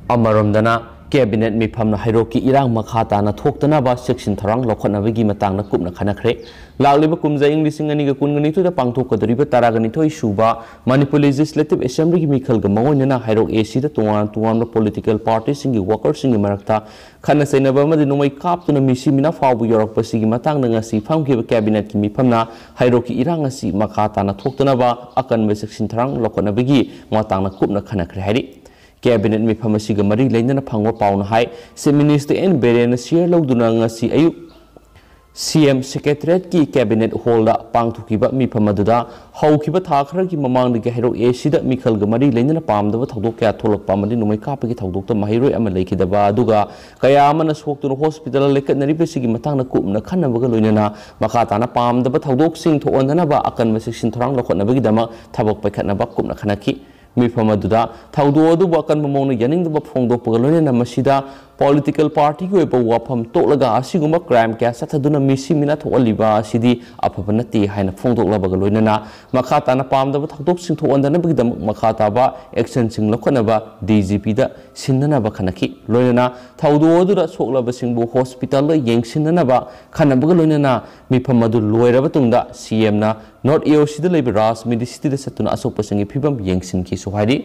ꯑꯃꯔꯣꯝꯗꯅ, ꯀꯦꯕꯤꯅꯦꯠ ꯃꯤꯐꯝꯅ ꯍꯩꯔꯣꯛꯀꯤ ꯏꯔꯥꯡ ꯃꯈꯥ ꯇꯥꯅ ꯊꯣꯛꯇꯅꯕ ꯆꯦꯛꯁꯤꯟ ꯊꯧꯔꯥꯡ ꯂꯧꯈꯠꯅꯕꯒꯤ ꯃꯇꯥꯡꯗ ꯀꯨꯞꯅ ꯈꯟꯅꯈ꯭ꯔꯦ꯫ ꯂꯥꯛꯂꯤꯕ ꯀꯨꯝꯖꯥ ꯏꯪ ꯂꯤꯁꯤꯡ ꯑꯅꯤꯒ ꯀꯨꯟꯒ ꯅꯤꯊꯣꯏꯗ ꯄꯥꯡꯊꯣꯛꯀꯗꯧꯔꯤꯕ ꯇꯔꯥꯒ ꯅꯤꯊꯣꯏ ꯁꯨꯕ ꯃꯅꯤꯄꯨꯔ ꯂꯦꯖꯤꯁꯂꯦꯇꯤꯚ ꯑꯦꯁꯦꯝꯕ꯭ꯂꯤꯒꯤ ꯃꯤꯈꯜꯒ ꯃꯥꯡꯑꯣꯏꯅꯅ ꯍꯩꯔꯣꯛ ꯑꯦ ꯁꯤꯗ ꯇꯣꯉꯥꯟ ꯇꯣꯉꯥꯟꯕ ꯄꯣꯂꯤꯇꯤꯀꯦꯜ ꯄꯥꯔꯇꯤꯁꯤꯡꯒꯤ ꯋꯥꯀꯔꯁꯤꯡꯒꯤ ꯃꯔꯛꯇ ꯈꯠꯅ ꯆꯩꯅꯕ ꯑꯃꯗꯤ ꯅꯣꯡꯃꯩ ꯀꯥꯞꯇꯨꯅ ꯃꯤꯁꯤ ꯃꯤꯅꯥ ꯐꯥꯎꯕ ꯌꯧꯔꯛꯄꯁꯤꯒꯤ ꯃꯇꯥꯡꯗ ꯉꯁꯤ ꯐꯝꯈꯤꯕ ꯀꯦꯕꯤꯅꯦꯠꯀꯤ ꯃꯤꯐꯝꯅ ꯍꯩꯔꯣꯛꯀꯤ ꯏꯔꯥꯡ ꯑꯁꯤ ꯃꯈꯥ ꯇꯥꯅ ꯊꯣꯛꯇꯅꯕ ꯑꯀꯟꯕ ꯆꯦꯛꯁꯤꯟ ꯊꯧꯔꯥꯡ ꯂꯧꯈꯠꯅꯕꯒꯤ ꯃꯇꯥꯡꯗ ꯀꯨꯞꯅ ꯈꯟꯅꯈ꯭ꯔꯦ ꯍꯥꯏꯔꯤ꯫ ꯀꯦꯕꯤꯅꯦꯠ ꯃꯤꯐꯝ ꯑꯁꯤꯒ ꯃꯔꯤ ꯂꯩꯅꯅ ꯐꯪꯕ ꯄꯥꯎꯅ ꯍꯥꯏ, ꯆꯤꯐ ꯃꯤꯅꯤꯁꯇꯔ ꯑꯦꯟ ꯕꯤꯔꯦꯟꯅ ꯁꯤꯌꯔ ꯂꯧꯗꯨꯅ ꯉꯁꯤ ꯑꯌꯨꯛ ꯁꯤ ꯑꯦꯝ ꯁꯦꯀ꯭ꯔꯦꯇꯔꯤꯌꯦꯠꯀꯤ ꯀꯦꯕꯤꯅꯦꯠ ꯍꯣꯜꯗ ꯄꯥꯡꯊꯣꯛꯈꯤꯕ ꯃꯤꯐꯝ ꯑꯗꯨꯗ ꯍꯧꯈꯤꯕ ꯊꯥ ꯈꯔꯒꯤ ꯃꯃꯥꯡꯗꯒꯤ ꯍꯩꯔꯣꯛ ꯑꯦ ꯁꯤꯗ ꯃꯤꯈꯜꯒ ꯃꯔꯤ ꯂꯩꯅꯅ ꯄꯥꯝꯗꯕ ꯊꯧꯗꯣꯛ ꯀꯌꯥ ꯊꯣꯛꯂꯛꯄ ꯑꯃꯗꯤ ꯅꯣꯡꯃꯩ ꯀꯥꯞꯄꯒꯤ ꯊꯧꯗꯣꯛꯇ ꯃꯍꯩꯔꯣꯏ ꯑꯃ ꯂꯩꯈꯤꯗꯕ ꯑꯗꯨꯒ ꯀꯌꯥ ꯑꯃꯅ ꯁꯣꯛꯇꯨꯅ ꯍꯣꯁꯄꯤꯇꯥꯜꯗ ꯂꯩꯈꯠꯅꯔꯤꯕꯁꯤꯒꯤ ꯃꯇꯥꯡꯗ ꯀꯨꯞꯅ ꯈꯟꯅꯕꯒ ꯂꯣꯏꯅꯅ ꯃꯈꯥ ꯇꯥꯅ ꯄꯥꯝꯗꯕ ꯊꯧꯗꯣꯛꯁꯤꯡ ꯊꯣꯛꯍꯟꯗꯅꯕ ꯑꯀꯟꯕ ꯆꯦꯛꯁꯤꯟ ꯊꯧꯔꯥꯡ ꯂꯧꯈꯠꯅꯕꯒꯤꯗꯃꯛ ꯊꯕꯛ ꯄꯥꯏꯈꯠꯅꯕ ꯀꯨꯞꯅ ꯈꯟꯅꯈꯤ꯫ ꯃꯤꯐꯝ ꯑꯗꯨꯗ ꯊꯧꯗꯣꯛ ꯑꯗꯨꯕꯨ ꯑꯀꯟꯕ ꯃꯑꯣꯡꯗ ꯌꯥꯅꯤꯡꯗꯕ ꯐꯣꯡꯗꯣꯛꯄꯒ ꯂꯣꯏꯅꯅ ꯃꯁꯤꯗ ꯄꯣꯂꯤꯇꯤꯀꯦꯜ ꯄꯥꯔꯇꯤꯒꯤ ꯑꯣꯏꯕ ꯋꯥꯐꯝ ꯇꯣꯛꯂꯒ ꯑꯁꯤꯒꯨꯝꯕ ꯀ꯭ꯔꯥꯏꯝ ꯀꯌꯥ ꯆꯠꯊꯗꯨꯅ ꯃꯤꯁꯤ ꯃꯤꯅꯥ ꯊꯣꯛꯍꯜꯂꯤꯕ ꯑꯁꯤꯗꯤ ꯑꯐꯕ ꯅꯠꯇꯦ ꯍꯥꯏꯅ ꯐꯣꯡꯗꯣꯛꯂꯕꯒ ꯂꯣꯏꯅꯅ ꯃꯈꯥ ꯇꯥꯅ ꯄꯥꯝꯗꯕ ꯊꯧꯗꯣꯛꯁꯤꯡ ꯊꯣꯛꯍꯟꯗꯅꯕꯒꯤꯗꯃꯛ ꯃꯈꯥ ꯇꯥꯕ ꯑꯦꯛꯁꯟꯁꯤꯡ ꯂꯧꯈꯠꯅꯕ ꯗꯤ ꯖꯤ ꯄꯤꯗ ꯁꯤꯟꯅꯅꯕ ꯈꯟꯅꯈꯤ꯫ ꯂꯣꯏꯅꯅ ꯊꯧꯗꯣꯛ ꯑꯗꯨꯗ ꯁꯣꯛꯂꯕꯁꯤꯡꯕꯨ ꯍꯣꯁꯄꯤꯇꯥꯜꯗ ꯌꯦꯡꯁꯤꯟꯅꯅꯕ ꯈꯟꯅꯕꯒ ꯂꯣꯏꯅꯅ ꯃꯤꯐꯝ ꯑꯗꯨ ꯂꯣꯏꯔꯕ ꯇꯨꯡꯗ ꯁꯤ ꯑꯦꯝꯅ ꯅꯣꯔꯠ ꯑꯦ ꯑꯣ ꯁꯤꯗ ꯂꯩꯕ ꯔꯥꯖ ꯃꯦꯗꯤꯁꯤꯇꯤꯗ ꯆꯠꯇꯨꯅ ꯑꯁꯣꯛꯄꯁꯤꯡꯒꯤ ꯐꯤꯕꯝ ꯌꯦꯡꯁꯤꯟꯈꯤꯁꯨ ꯍꯥꯏꯔꯤ꯫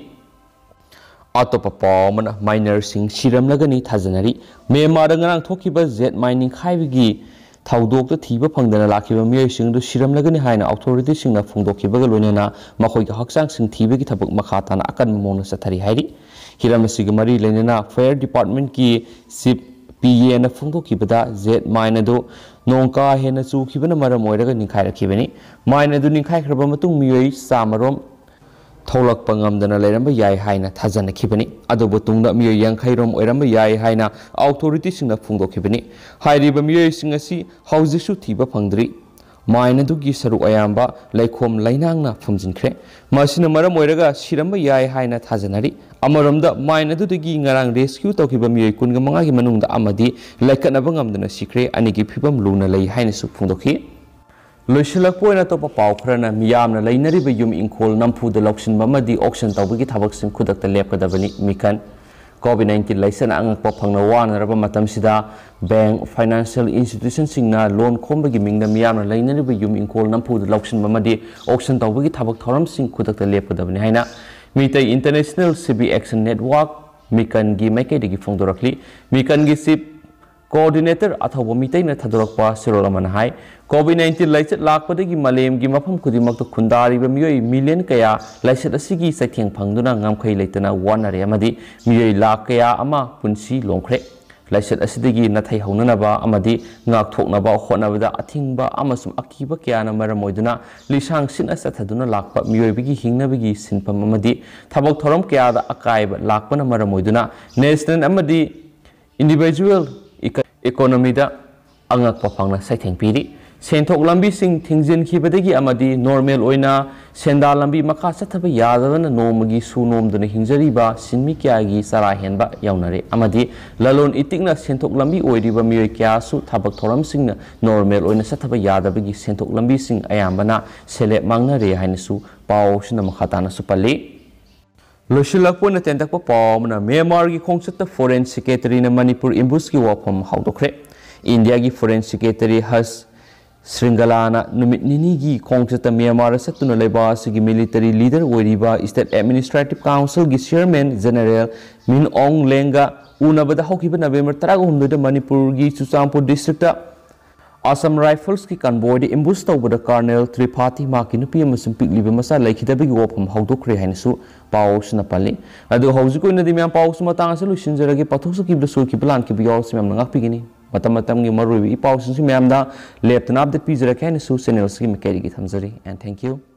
ꯑꯇꯣꯞꯄ ꯄꯥꯎ ꯑꯃꯅ, ꯃꯥꯏꯅꯔꯁꯤꯡ ꯁꯤꯔꯝꯂꯒꯅꯤ ꯊꯥꯖꯅꯔꯤ꯫ ꯃ꯭ꯌꯥꯟꯃꯥꯔꯗ ꯉꯔꯥꯡ ꯊꯣꯛꯈꯤꯕ ꯖꯦꯠ ꯃꯥꯏꯟ ꯅꯤꯡꯈꯥꯏꯕꯒꯤ ꯊꯧꯗꯣꯛꯇ ꯊꯤꯕ ꯐꯪꯗꯅ ꯂꯥꯛꯈꯤꯕ ꯃꯤꯑꯣꯏꯁꯤꯡ ꯑꯗꯨ ꯁꯤꯔꯝꯂꯒꯅꯤ ꯍꯥꯏꯅ ꯑꯣꯊꯣꯔꯤꯇꯤꯁꯤꯡꯅ ꯐꯣꯡꯗꯣꯛꯈꯤꯕꯒ ꯂꯣꯏꯅꯅ ꯃꯈꯣꯏꯒꯤ ꯍꯛꯆꯥꯡꯁꯤꯡ ꯊꯤꯕꯒꯤ ꯊꯕꯛ ꯃꯈꯥ ꯇꯥꯅ ꯑꯀꯟꯕ ꯃꯑꯣꯡꯗ ꯆꯠꯊꯔꯤ ꯍꯥꯏꯔꯤ꯫ ꯍꯤꯔꯝ ꯑꯁꯤꯒ ꯃꯔꯤ ꯂꯩꯅꯅ ꯐꯥꯌꯔ ꯗꯤꯄꯥꯔꯠꯃꯦꯟꯠꯀꯤ ꯆꯤꯐ ꯄꯤ ꯑꯦꯅ ꯐꯣꯡꯗꯣꯛꯈꯤꯕꯗ, ꯖꯦꯠ ꯃꯥꯏꯟ ꯑꯗꯨ ꯅꯣꯡ ꯀꯥ ꯍꯦꯟꯅ ꯆꯨꯈꯤꯕꯅ ꯃꯔꯝ ꯑꯣꯏꯔꯒ ꯅꯤꯡꯈꯥꯏꯔꯛꯈꯤꯕꯅꯤ꯫ ꯃꯥꯏꯟ ꯑꯗꯨ ꯅꯤꯡꯈꯥꯏꯈ꯭ꯔꯕ ꯃꯇꯨꯡ ꯃꯤꯑꯣꯏ ꯆꯥꯃꯔꯣꯝ ꯊꯣꯛꯂꯛꯄ ꯉꯝꯗꯅ ꯂꯩꯔꯝꯕ ꯌꯥꯏ ꯍꯥꯏꯅ ꯊꯥꯖꯅꯈꯤꯕꯅꯤ꯫ ꯑꯗꯨꯕꯨ ꯇꯨꯡꯗ ꯃꯤꯑꯣꯏ ꯌꯥꯡꯈꯩ ꯔꯣꯝ ꯑꯣꯏꯔꯝꯕ ꯌꯥꯏ ꯍꯥꯏꯅ ꯑꯣꯊꯣꯔꯤꯇꯤꯁꯤꯡꯅ ꯐꯣꯡꯗꯣꯛꯈꯤꯕꯅꯤ꯫ ꯍꯥꯏꯔꯤꯕ ꯃꯤꯑꯣꯏꯁꯤꯡ ꯑꯁꯤ ꯍꯧꯖꯤꯛꯁꯨ ꯊꯤꯕ ꯐꯪꯗ꯭ꯔꯤ꯫ ꯃꯥꯏꯟ ꯑꯗꯨꯒꯤ ꯁꯔꯨꯛ ꯑꯌꯥꯝꯕ ꯂꯩꯈꯣꯝ ꯂꯩꯅꯥꯡꯅ ꯐꯨꯝꯖꯤꯟꯈ꯭ꯔꯦ꯫ ꯃꯁꯤꯅ ꯃꯔꯝ ꯑꯣꯏꯔꯒ ꯁꯤꯔꯝꯕ ꯌꯥꯏ ꯍꯥꯏꯅ ꯊꯥꯖꯅꯔꯤ꯫ ꯑꯃꯔꯣꯝꯗ, ꯃꯥꯏꯟ ꯑꯗꯨꯗꯒꯤ ꯉꯔꯥꯡ ꯔꯦꯁꯀ꯭ꯌꯨ ꯇꯧꯈꯤꯕ ꯃꯤꯑꯣꯏ ꯀꯨꯟꯒ ꯃꯉꯥꯒꯤ ꯃꯅꯨꯡꯗ ꯑꯃꯗꯤ ꯂꯥꯏꯀꯠꯅꯕ ꯉꯝꯗꯅ ꯁꯤꯈ꯭ꯔꯦ꯫ ꯑꯅꯤꯒꯤ ꯐꯤꯕꯝ ꯂꯨꯅ ꯂꯩ ꯍꯥꯏꯅꯁꯨ ꯐꯣꯡꯗꯣꯛꯈꯤ꯫ ꯂꯣꯏꯁꯤꯜꯂꯛꯄ ꯑꯣꯏꯅ ꯑꯇꯣꯞꯄ ꯄꯥꯎ ꯈꯔꯅ, ꯃꯤꯌꯥꯝꯅ ꯂꯩꯅꯔꯤꯕ ꯌꯨꯝ ꯏꯪꯈꯣꯜ ꯅꯝꯐꯨꯗ ꯂꯧꯁꯤꯟꯕ ꯑꯃꯗꯤ ꯑꯣꯛꯁꯟ ꯇꯧꯕꯒꯤ ꯊꯕꯛꯁꯤꯡ ꯈꯨꯗꯛꯇ ꯂꯦꯞꯀꯗꯕꯅꯤ꯫ ꯃꯤꯀꯟ꯫ ꯀꯣꯚꯤꯗ ꯅꯥꯏꯟꯇꯤꯟ ꯂꯥꯏꯆꯠꯅ ꯑꯉꯛꯄ ꯐꯪꯅ ꯋꯥꯅꯔꯕ ꯃꯇꯝꯁꯤꯗ, ꯕꯦꯡꯛ, ꯐꯥꯏꯅꯥꯟꯁꯤꯌꯦꯜ ꯏꯟꯁꯇꯤꯇ꯭ꯌꯨꯁꯟꯁꯤꯡꯅ ꯂꯣꯟ ꯈꯣꯝꯕꯒꯤ ꯃꯤꯡꯗ ꯃꯤꯌꯥꯝꯅ ꯂꯩꯅꯔꯤꯕ ꯌꯨꯝ ꯏꯪꯈꯣꯜ ꯅꯝꯐꯨꯗ ꯂꯧꯁꯤꯟꯕ ꯑꯃꯗꯤ ꯑꯣꯛꯁꯟ ꯇꯧꯕꯒꯤ ꯊꯕꯛ ꯊꯧꯔꯝꯁꯤꯡ ꯈꯨꯗꯛꯇ ꯂꯦꯞꯀꯗꯕꯅꯤ ꯍꯥꯏꯅ ꯃꯤꯇꯩ ꯏꯟꯇꯔꯅꯦꯁꯅꯦꯜ ꯁꯤꯕꯤ ꯑꯦꯛꯁꯟ ꯅꯦꯠꯋꯥꯔꯛ, ꯃꯤꯀꯟꯒꯤ ꯃꯥꯏꯀꯩꯗꯒꯤ ꯐꯣꯡꯗꯣꯔꯛꯂꯤ꯫ ꯃꯤꯀꯟꯒꯤ ꯆꯤꯐ ꯀꯣꯑꯣꯔꯗꯤꯅꯦꯇꯔ ꯑꯊꯧꯕ ꯃꯤꯇꯩꯅ ꯊꯥꯗꯣꯔꯛꯄ ꯆꯦꯔꯣꯜ ꯑꯃꯅ ꯍꯥꯏ, ꯀꯣꯚꯤꯗ ꯅꯥꯏꯟꯇꯤꯟ ꯂꯥꯏꯆꯠ ꯂꯥꯛꯄꯗꯒꯤ ꯃꯥꯂꯦꯝꯒꯤ ꯃꯐꯝ ꯈꯨꯗꯤꯡꯃꯛꯇ ꯈꯨꯟꯗꯥꯔꯤꯕ ꯃꯤꯑꯣꯏ ꯃꯤꯂꯤꯌꯟ ꯀꯌꯥ ꯂꯥꯏꯆꯠ ꯑꯁꯤꯒꯤ ꯆꯩꯊꯦꯡ ꯐꯪꯗꯨꯅ ꯉꯝꯈꯩ ꯂꯩꯇꯅ ꯋꯥꯅꯔꯦ ꯑꯃꯗꯤ ꯃꯤꯑꯣꯏ ꯂꯥꯈ ꯀꯌꯥ ꯑꯃ ꯄꯨꯟꯁꯤ ꯂꯣꯝꯈ꯭ꯔꯦ꯫ ꯂꯥꯏꯆꯠ ꯑꯁꯤꯗꯒꯤ ꯅꯥꯊꯩꯍꯧꯅꯅꯕ ꯑꯃꯗꯤ ꯉꯥꯛꯊꯣꯛꯅꯕ ꯍꯣꯠꯅꯕꯗ ꯑꯊꯤꯡꯕ ꯑꯃꯁꯨꯡ ꯑꯀꯤꯕ ꯀꯌꯥꯅ ꯃꯔꯝ ꯑꯣꯏꯗꯨꯅ ꯂꯤꯁꯥꯡ ꯁꯤꯠꯅ ꯆꯠꯊꯗꯨꯅ ꯂꯥꯛꯄ ꯃꯤꯑꯣꯏꯕꯒꯤ ꯍꯤꯡꯅꯕꯒꯤ ꯁꯤꯟꯐꯝ ꯑꯃꯗꯤ ꯊꯕꯛ ꯊꯧꯔꯝ ꯀꯌꯥꯗ ꯑꯀꯥꯏꯕ ꯂꯥꯛꯄꯅ ꯃꯔꯝ ꯑꯣꯏꯗꯨꯅ ꯅꯦꯁꯅꯦꯜ ꯑꯃꯗꯤ ꯏꯟꯗꯤꯚꯤꯖꯨꯋꯦꯜ ꯏꯀ-, ꯏꯀꯣꯅꯣꯃꯤꯗ ꯑꯉꯛꯄ ꯐꯪꯅ ꯆꯩꯊꯦꯡ ꯄꯤꯔꯤ꯫ ꯁꯦꯟꯊꯣꯛ ꯂꯝꯕꯤꯁꯤꯡ ꯊꯤꯡꯖꯤꯟꯈꯤꯕꯗꯒꯤ ꯑꯃꯗꯤ ꯅꯣꯔꯃꯦꯜ ꯑꯣꯏꯅ ꯁꯦꯟꯗꯥ ꯂꯝꯕꯤ ꯃꯈꯥ ꯆꯠꯊꯕ ꯌꯥꯗꯗꯅ ꯅꯣꯡꯃꯒꯤ ꯁꯨ ꯅꯣꯝꯗꯨꯅ ꯍꯤꯡꯖꯔꯤꯕ ꯁꯤꯟꯃꯤ ꯀꯌꯥꯒꯤ ꯆꯔꯥ ꯍꯦꯟꯕ ꯌꯥꯎꯅꯔꯦ ꯑꯃꯗꯤ ꯂꯂꯣꯟ ꯏꯇꯤꯛꯅ ꯁꯦꯟꯊꯣꯛ ꯂꯝꯕꯤ ꯑꯣꯏꯔꯤꯕ ꯃꯤꯑꯣꯏ ꯀꯌꯥꯁꯨ ꯊꯕꯛ ꯊꯧꯔꯝꯁꯤꯡꯅ ꯅꯣꯔꯃꯦꯜ ꯑꯣꯏꯅ ꯆꯠꯊꯕ ꯌꯥꯗꯕꯒꯤ ꯁꯦꯟꯊꯣꯛ ꯂꯝꯕꯤꯁꯤꯡ ꯑꯌꯥꯝꯕꯅ ꯁꯦꯜꯂꯦꯞ ꯃꯥꯡꯅꯔꯦ ꯍꯥꯏꯅꯁꯨ ꯄꯥꯎꯁꯤꯅ ꯃꯈꯥ ꯇꯥꯅꯁꯨ ꯄꯜꯂꯤ꯫ ꯂꯣꯏꯁꯤꯜꯂꯛꯄ ꯑꯣꯏꯅ ꯇꯦꯟꯇꯛꯄ ꯄꯥꯎ ꯑꯃꯅ, ꯃ꯭ꯌꯥꯟꯃꯥꯔꯒꯤ ꯈꯣꯡꯆꯠꯇ ꯐꯣꯔꯦꯟ ꯁꯦꯀ꯭ꯔꯦꯇꯔꯤꯅ ꯃꯅꯤꯄꯨꯔ ꯑꯦꯝꯕꯨꯁꯀꯤ ꯋꯥꯐꯝ ꯍꯧꯗꯣꯛꯈ꯭ꯔꯦ꯫ ꯏꯟꯗꯤꯌꯥꯒꯤ ꯐꯣꯔꯦꯟ ꯁꯦꯀ꯭ꯔꯦꯇꯔꯤ ꯍꯔꯁ ꯁ꯭ꯔꯤꯡꯒꯂꯥꯅ ꯅꯨꯃꯤꯠ ꯅꯤꯅꯤꯒꯤ ꯈꯣꯡꯆꯠꯇ ꯃ꯭ꯌꯥꯟꯃꯥꯔꯗ ꯆꯠꯇꯨꯅ ꯂꯩꯕꯥꯛ ꯑꯁꯤꯒꯤ ꯃꯤꯂꯤꯇꯔꯤ ꯂꯤꯗꯔ ꯑꯣꯏꯔꯤꯕ ꯁ꯭ꯇꯦꯠ ꯑꯦꯗꯃꯤꯅꯤꯁꯇ꯭ꯔꯦꯇꯤꯚ ꯀꯥꯎꯟꯁꯤꯜꯒꯤ ꯆꯤꯌꯔꯃꯦꯟ ꯖꯦꯅꯔꯦꯜ ꯃꯤꯟ ꯑꯣꯡ ꯂꯦꯡꯒ ꯎꯅꯕꯗ ꯍꯧꯈꯤꯕ ꯅꯕꯦꯝꯕꯔ ꯇꯔꯥꯍꯨꯝꯗꯣꯏꯗ ꯃꯅꯤꯄꯨꯔꯒꯤ ꯆꯨꯔꯆꯥꯟꯄꯨꯔ ꯗꯤꯁꯇ꯭ꯔꯤꯛꯇ ꯑꯁꯥꯝ ꯔꯥꯏꯐꯜꯁꯀꯤ ꯀꯟꯚꯣꯏꯗ ꯑꯦꯝꯕꯨꯁ ꯇꯧꯕꯗ ꯀꯔꯅꯦꯜ ꯇ꯭ꯔꯤꯄꯥꯊꯤ ꯃꯍꯥꯛꯀꯤ ꯅꯨꯄꯤ ꯑꯃꯁꯨꯡ ꯄꯤꯛꯂꯤꯕ ꯃꯆꯥ ꯂꯩꯈꯤꯗꯕꯒꯤ ꯋꯥꯐꯝ ꯍꯧꯗꯣꯛꯈ꯭ꯔꯦ ꯍꯥꯏꯅꯁꯨ ꯄꯥꯎꯁꯤꯅ ꯄꯜꯂꯤ꯫ ꯑꯗꯨ ꯍꯧꯖꯤꯛ ꯑꯣꯏꯅꯗꯤ ꯃꯌꯥꯝ ꯄꯥꯎꯁꯤ ꯃꯇꯥꯡ ꯑꯁꯤꯗ ꯂꯣꯏꯁꯤꯟꯖꯔꯒꯦ꯫ ꯄꯥꯊꯣꯛꯆꯈꯤꯕꯗ ꯁꯣꯏꯈꯤꯕ ꯂꯥꯟꯈꯤꯕ ꯌꯥꯎꯔꯁꯨ ꯃꯌꯥꯝꯅ ꯉꯥꯛꯄꯤꯒꯅꯤ꯫ ꯃꯇꯝ ꯃꯇꯝꯒꯤ ꯃꯔꯨꯑꯣꯏꯕ ꯏ ꯄꯥꯎꯁꯤꯡꯁꯨ ꯃꯌꯥꯝꯗ ꯂꯦꯞꯇꯅ ꯑꯞꯗꯦꯠ ꯄꯤꯖꯔꯛꯀꯦ ꯍꯥꯏꯅꯁꯨ ꯆꯦꯅꯦꯜꯁꯤꯒꯤ ꯃꯥꯏꯀꯩꯗꯒꯤ ꯊꯝꯖꯔꯤ꯫ And thank you.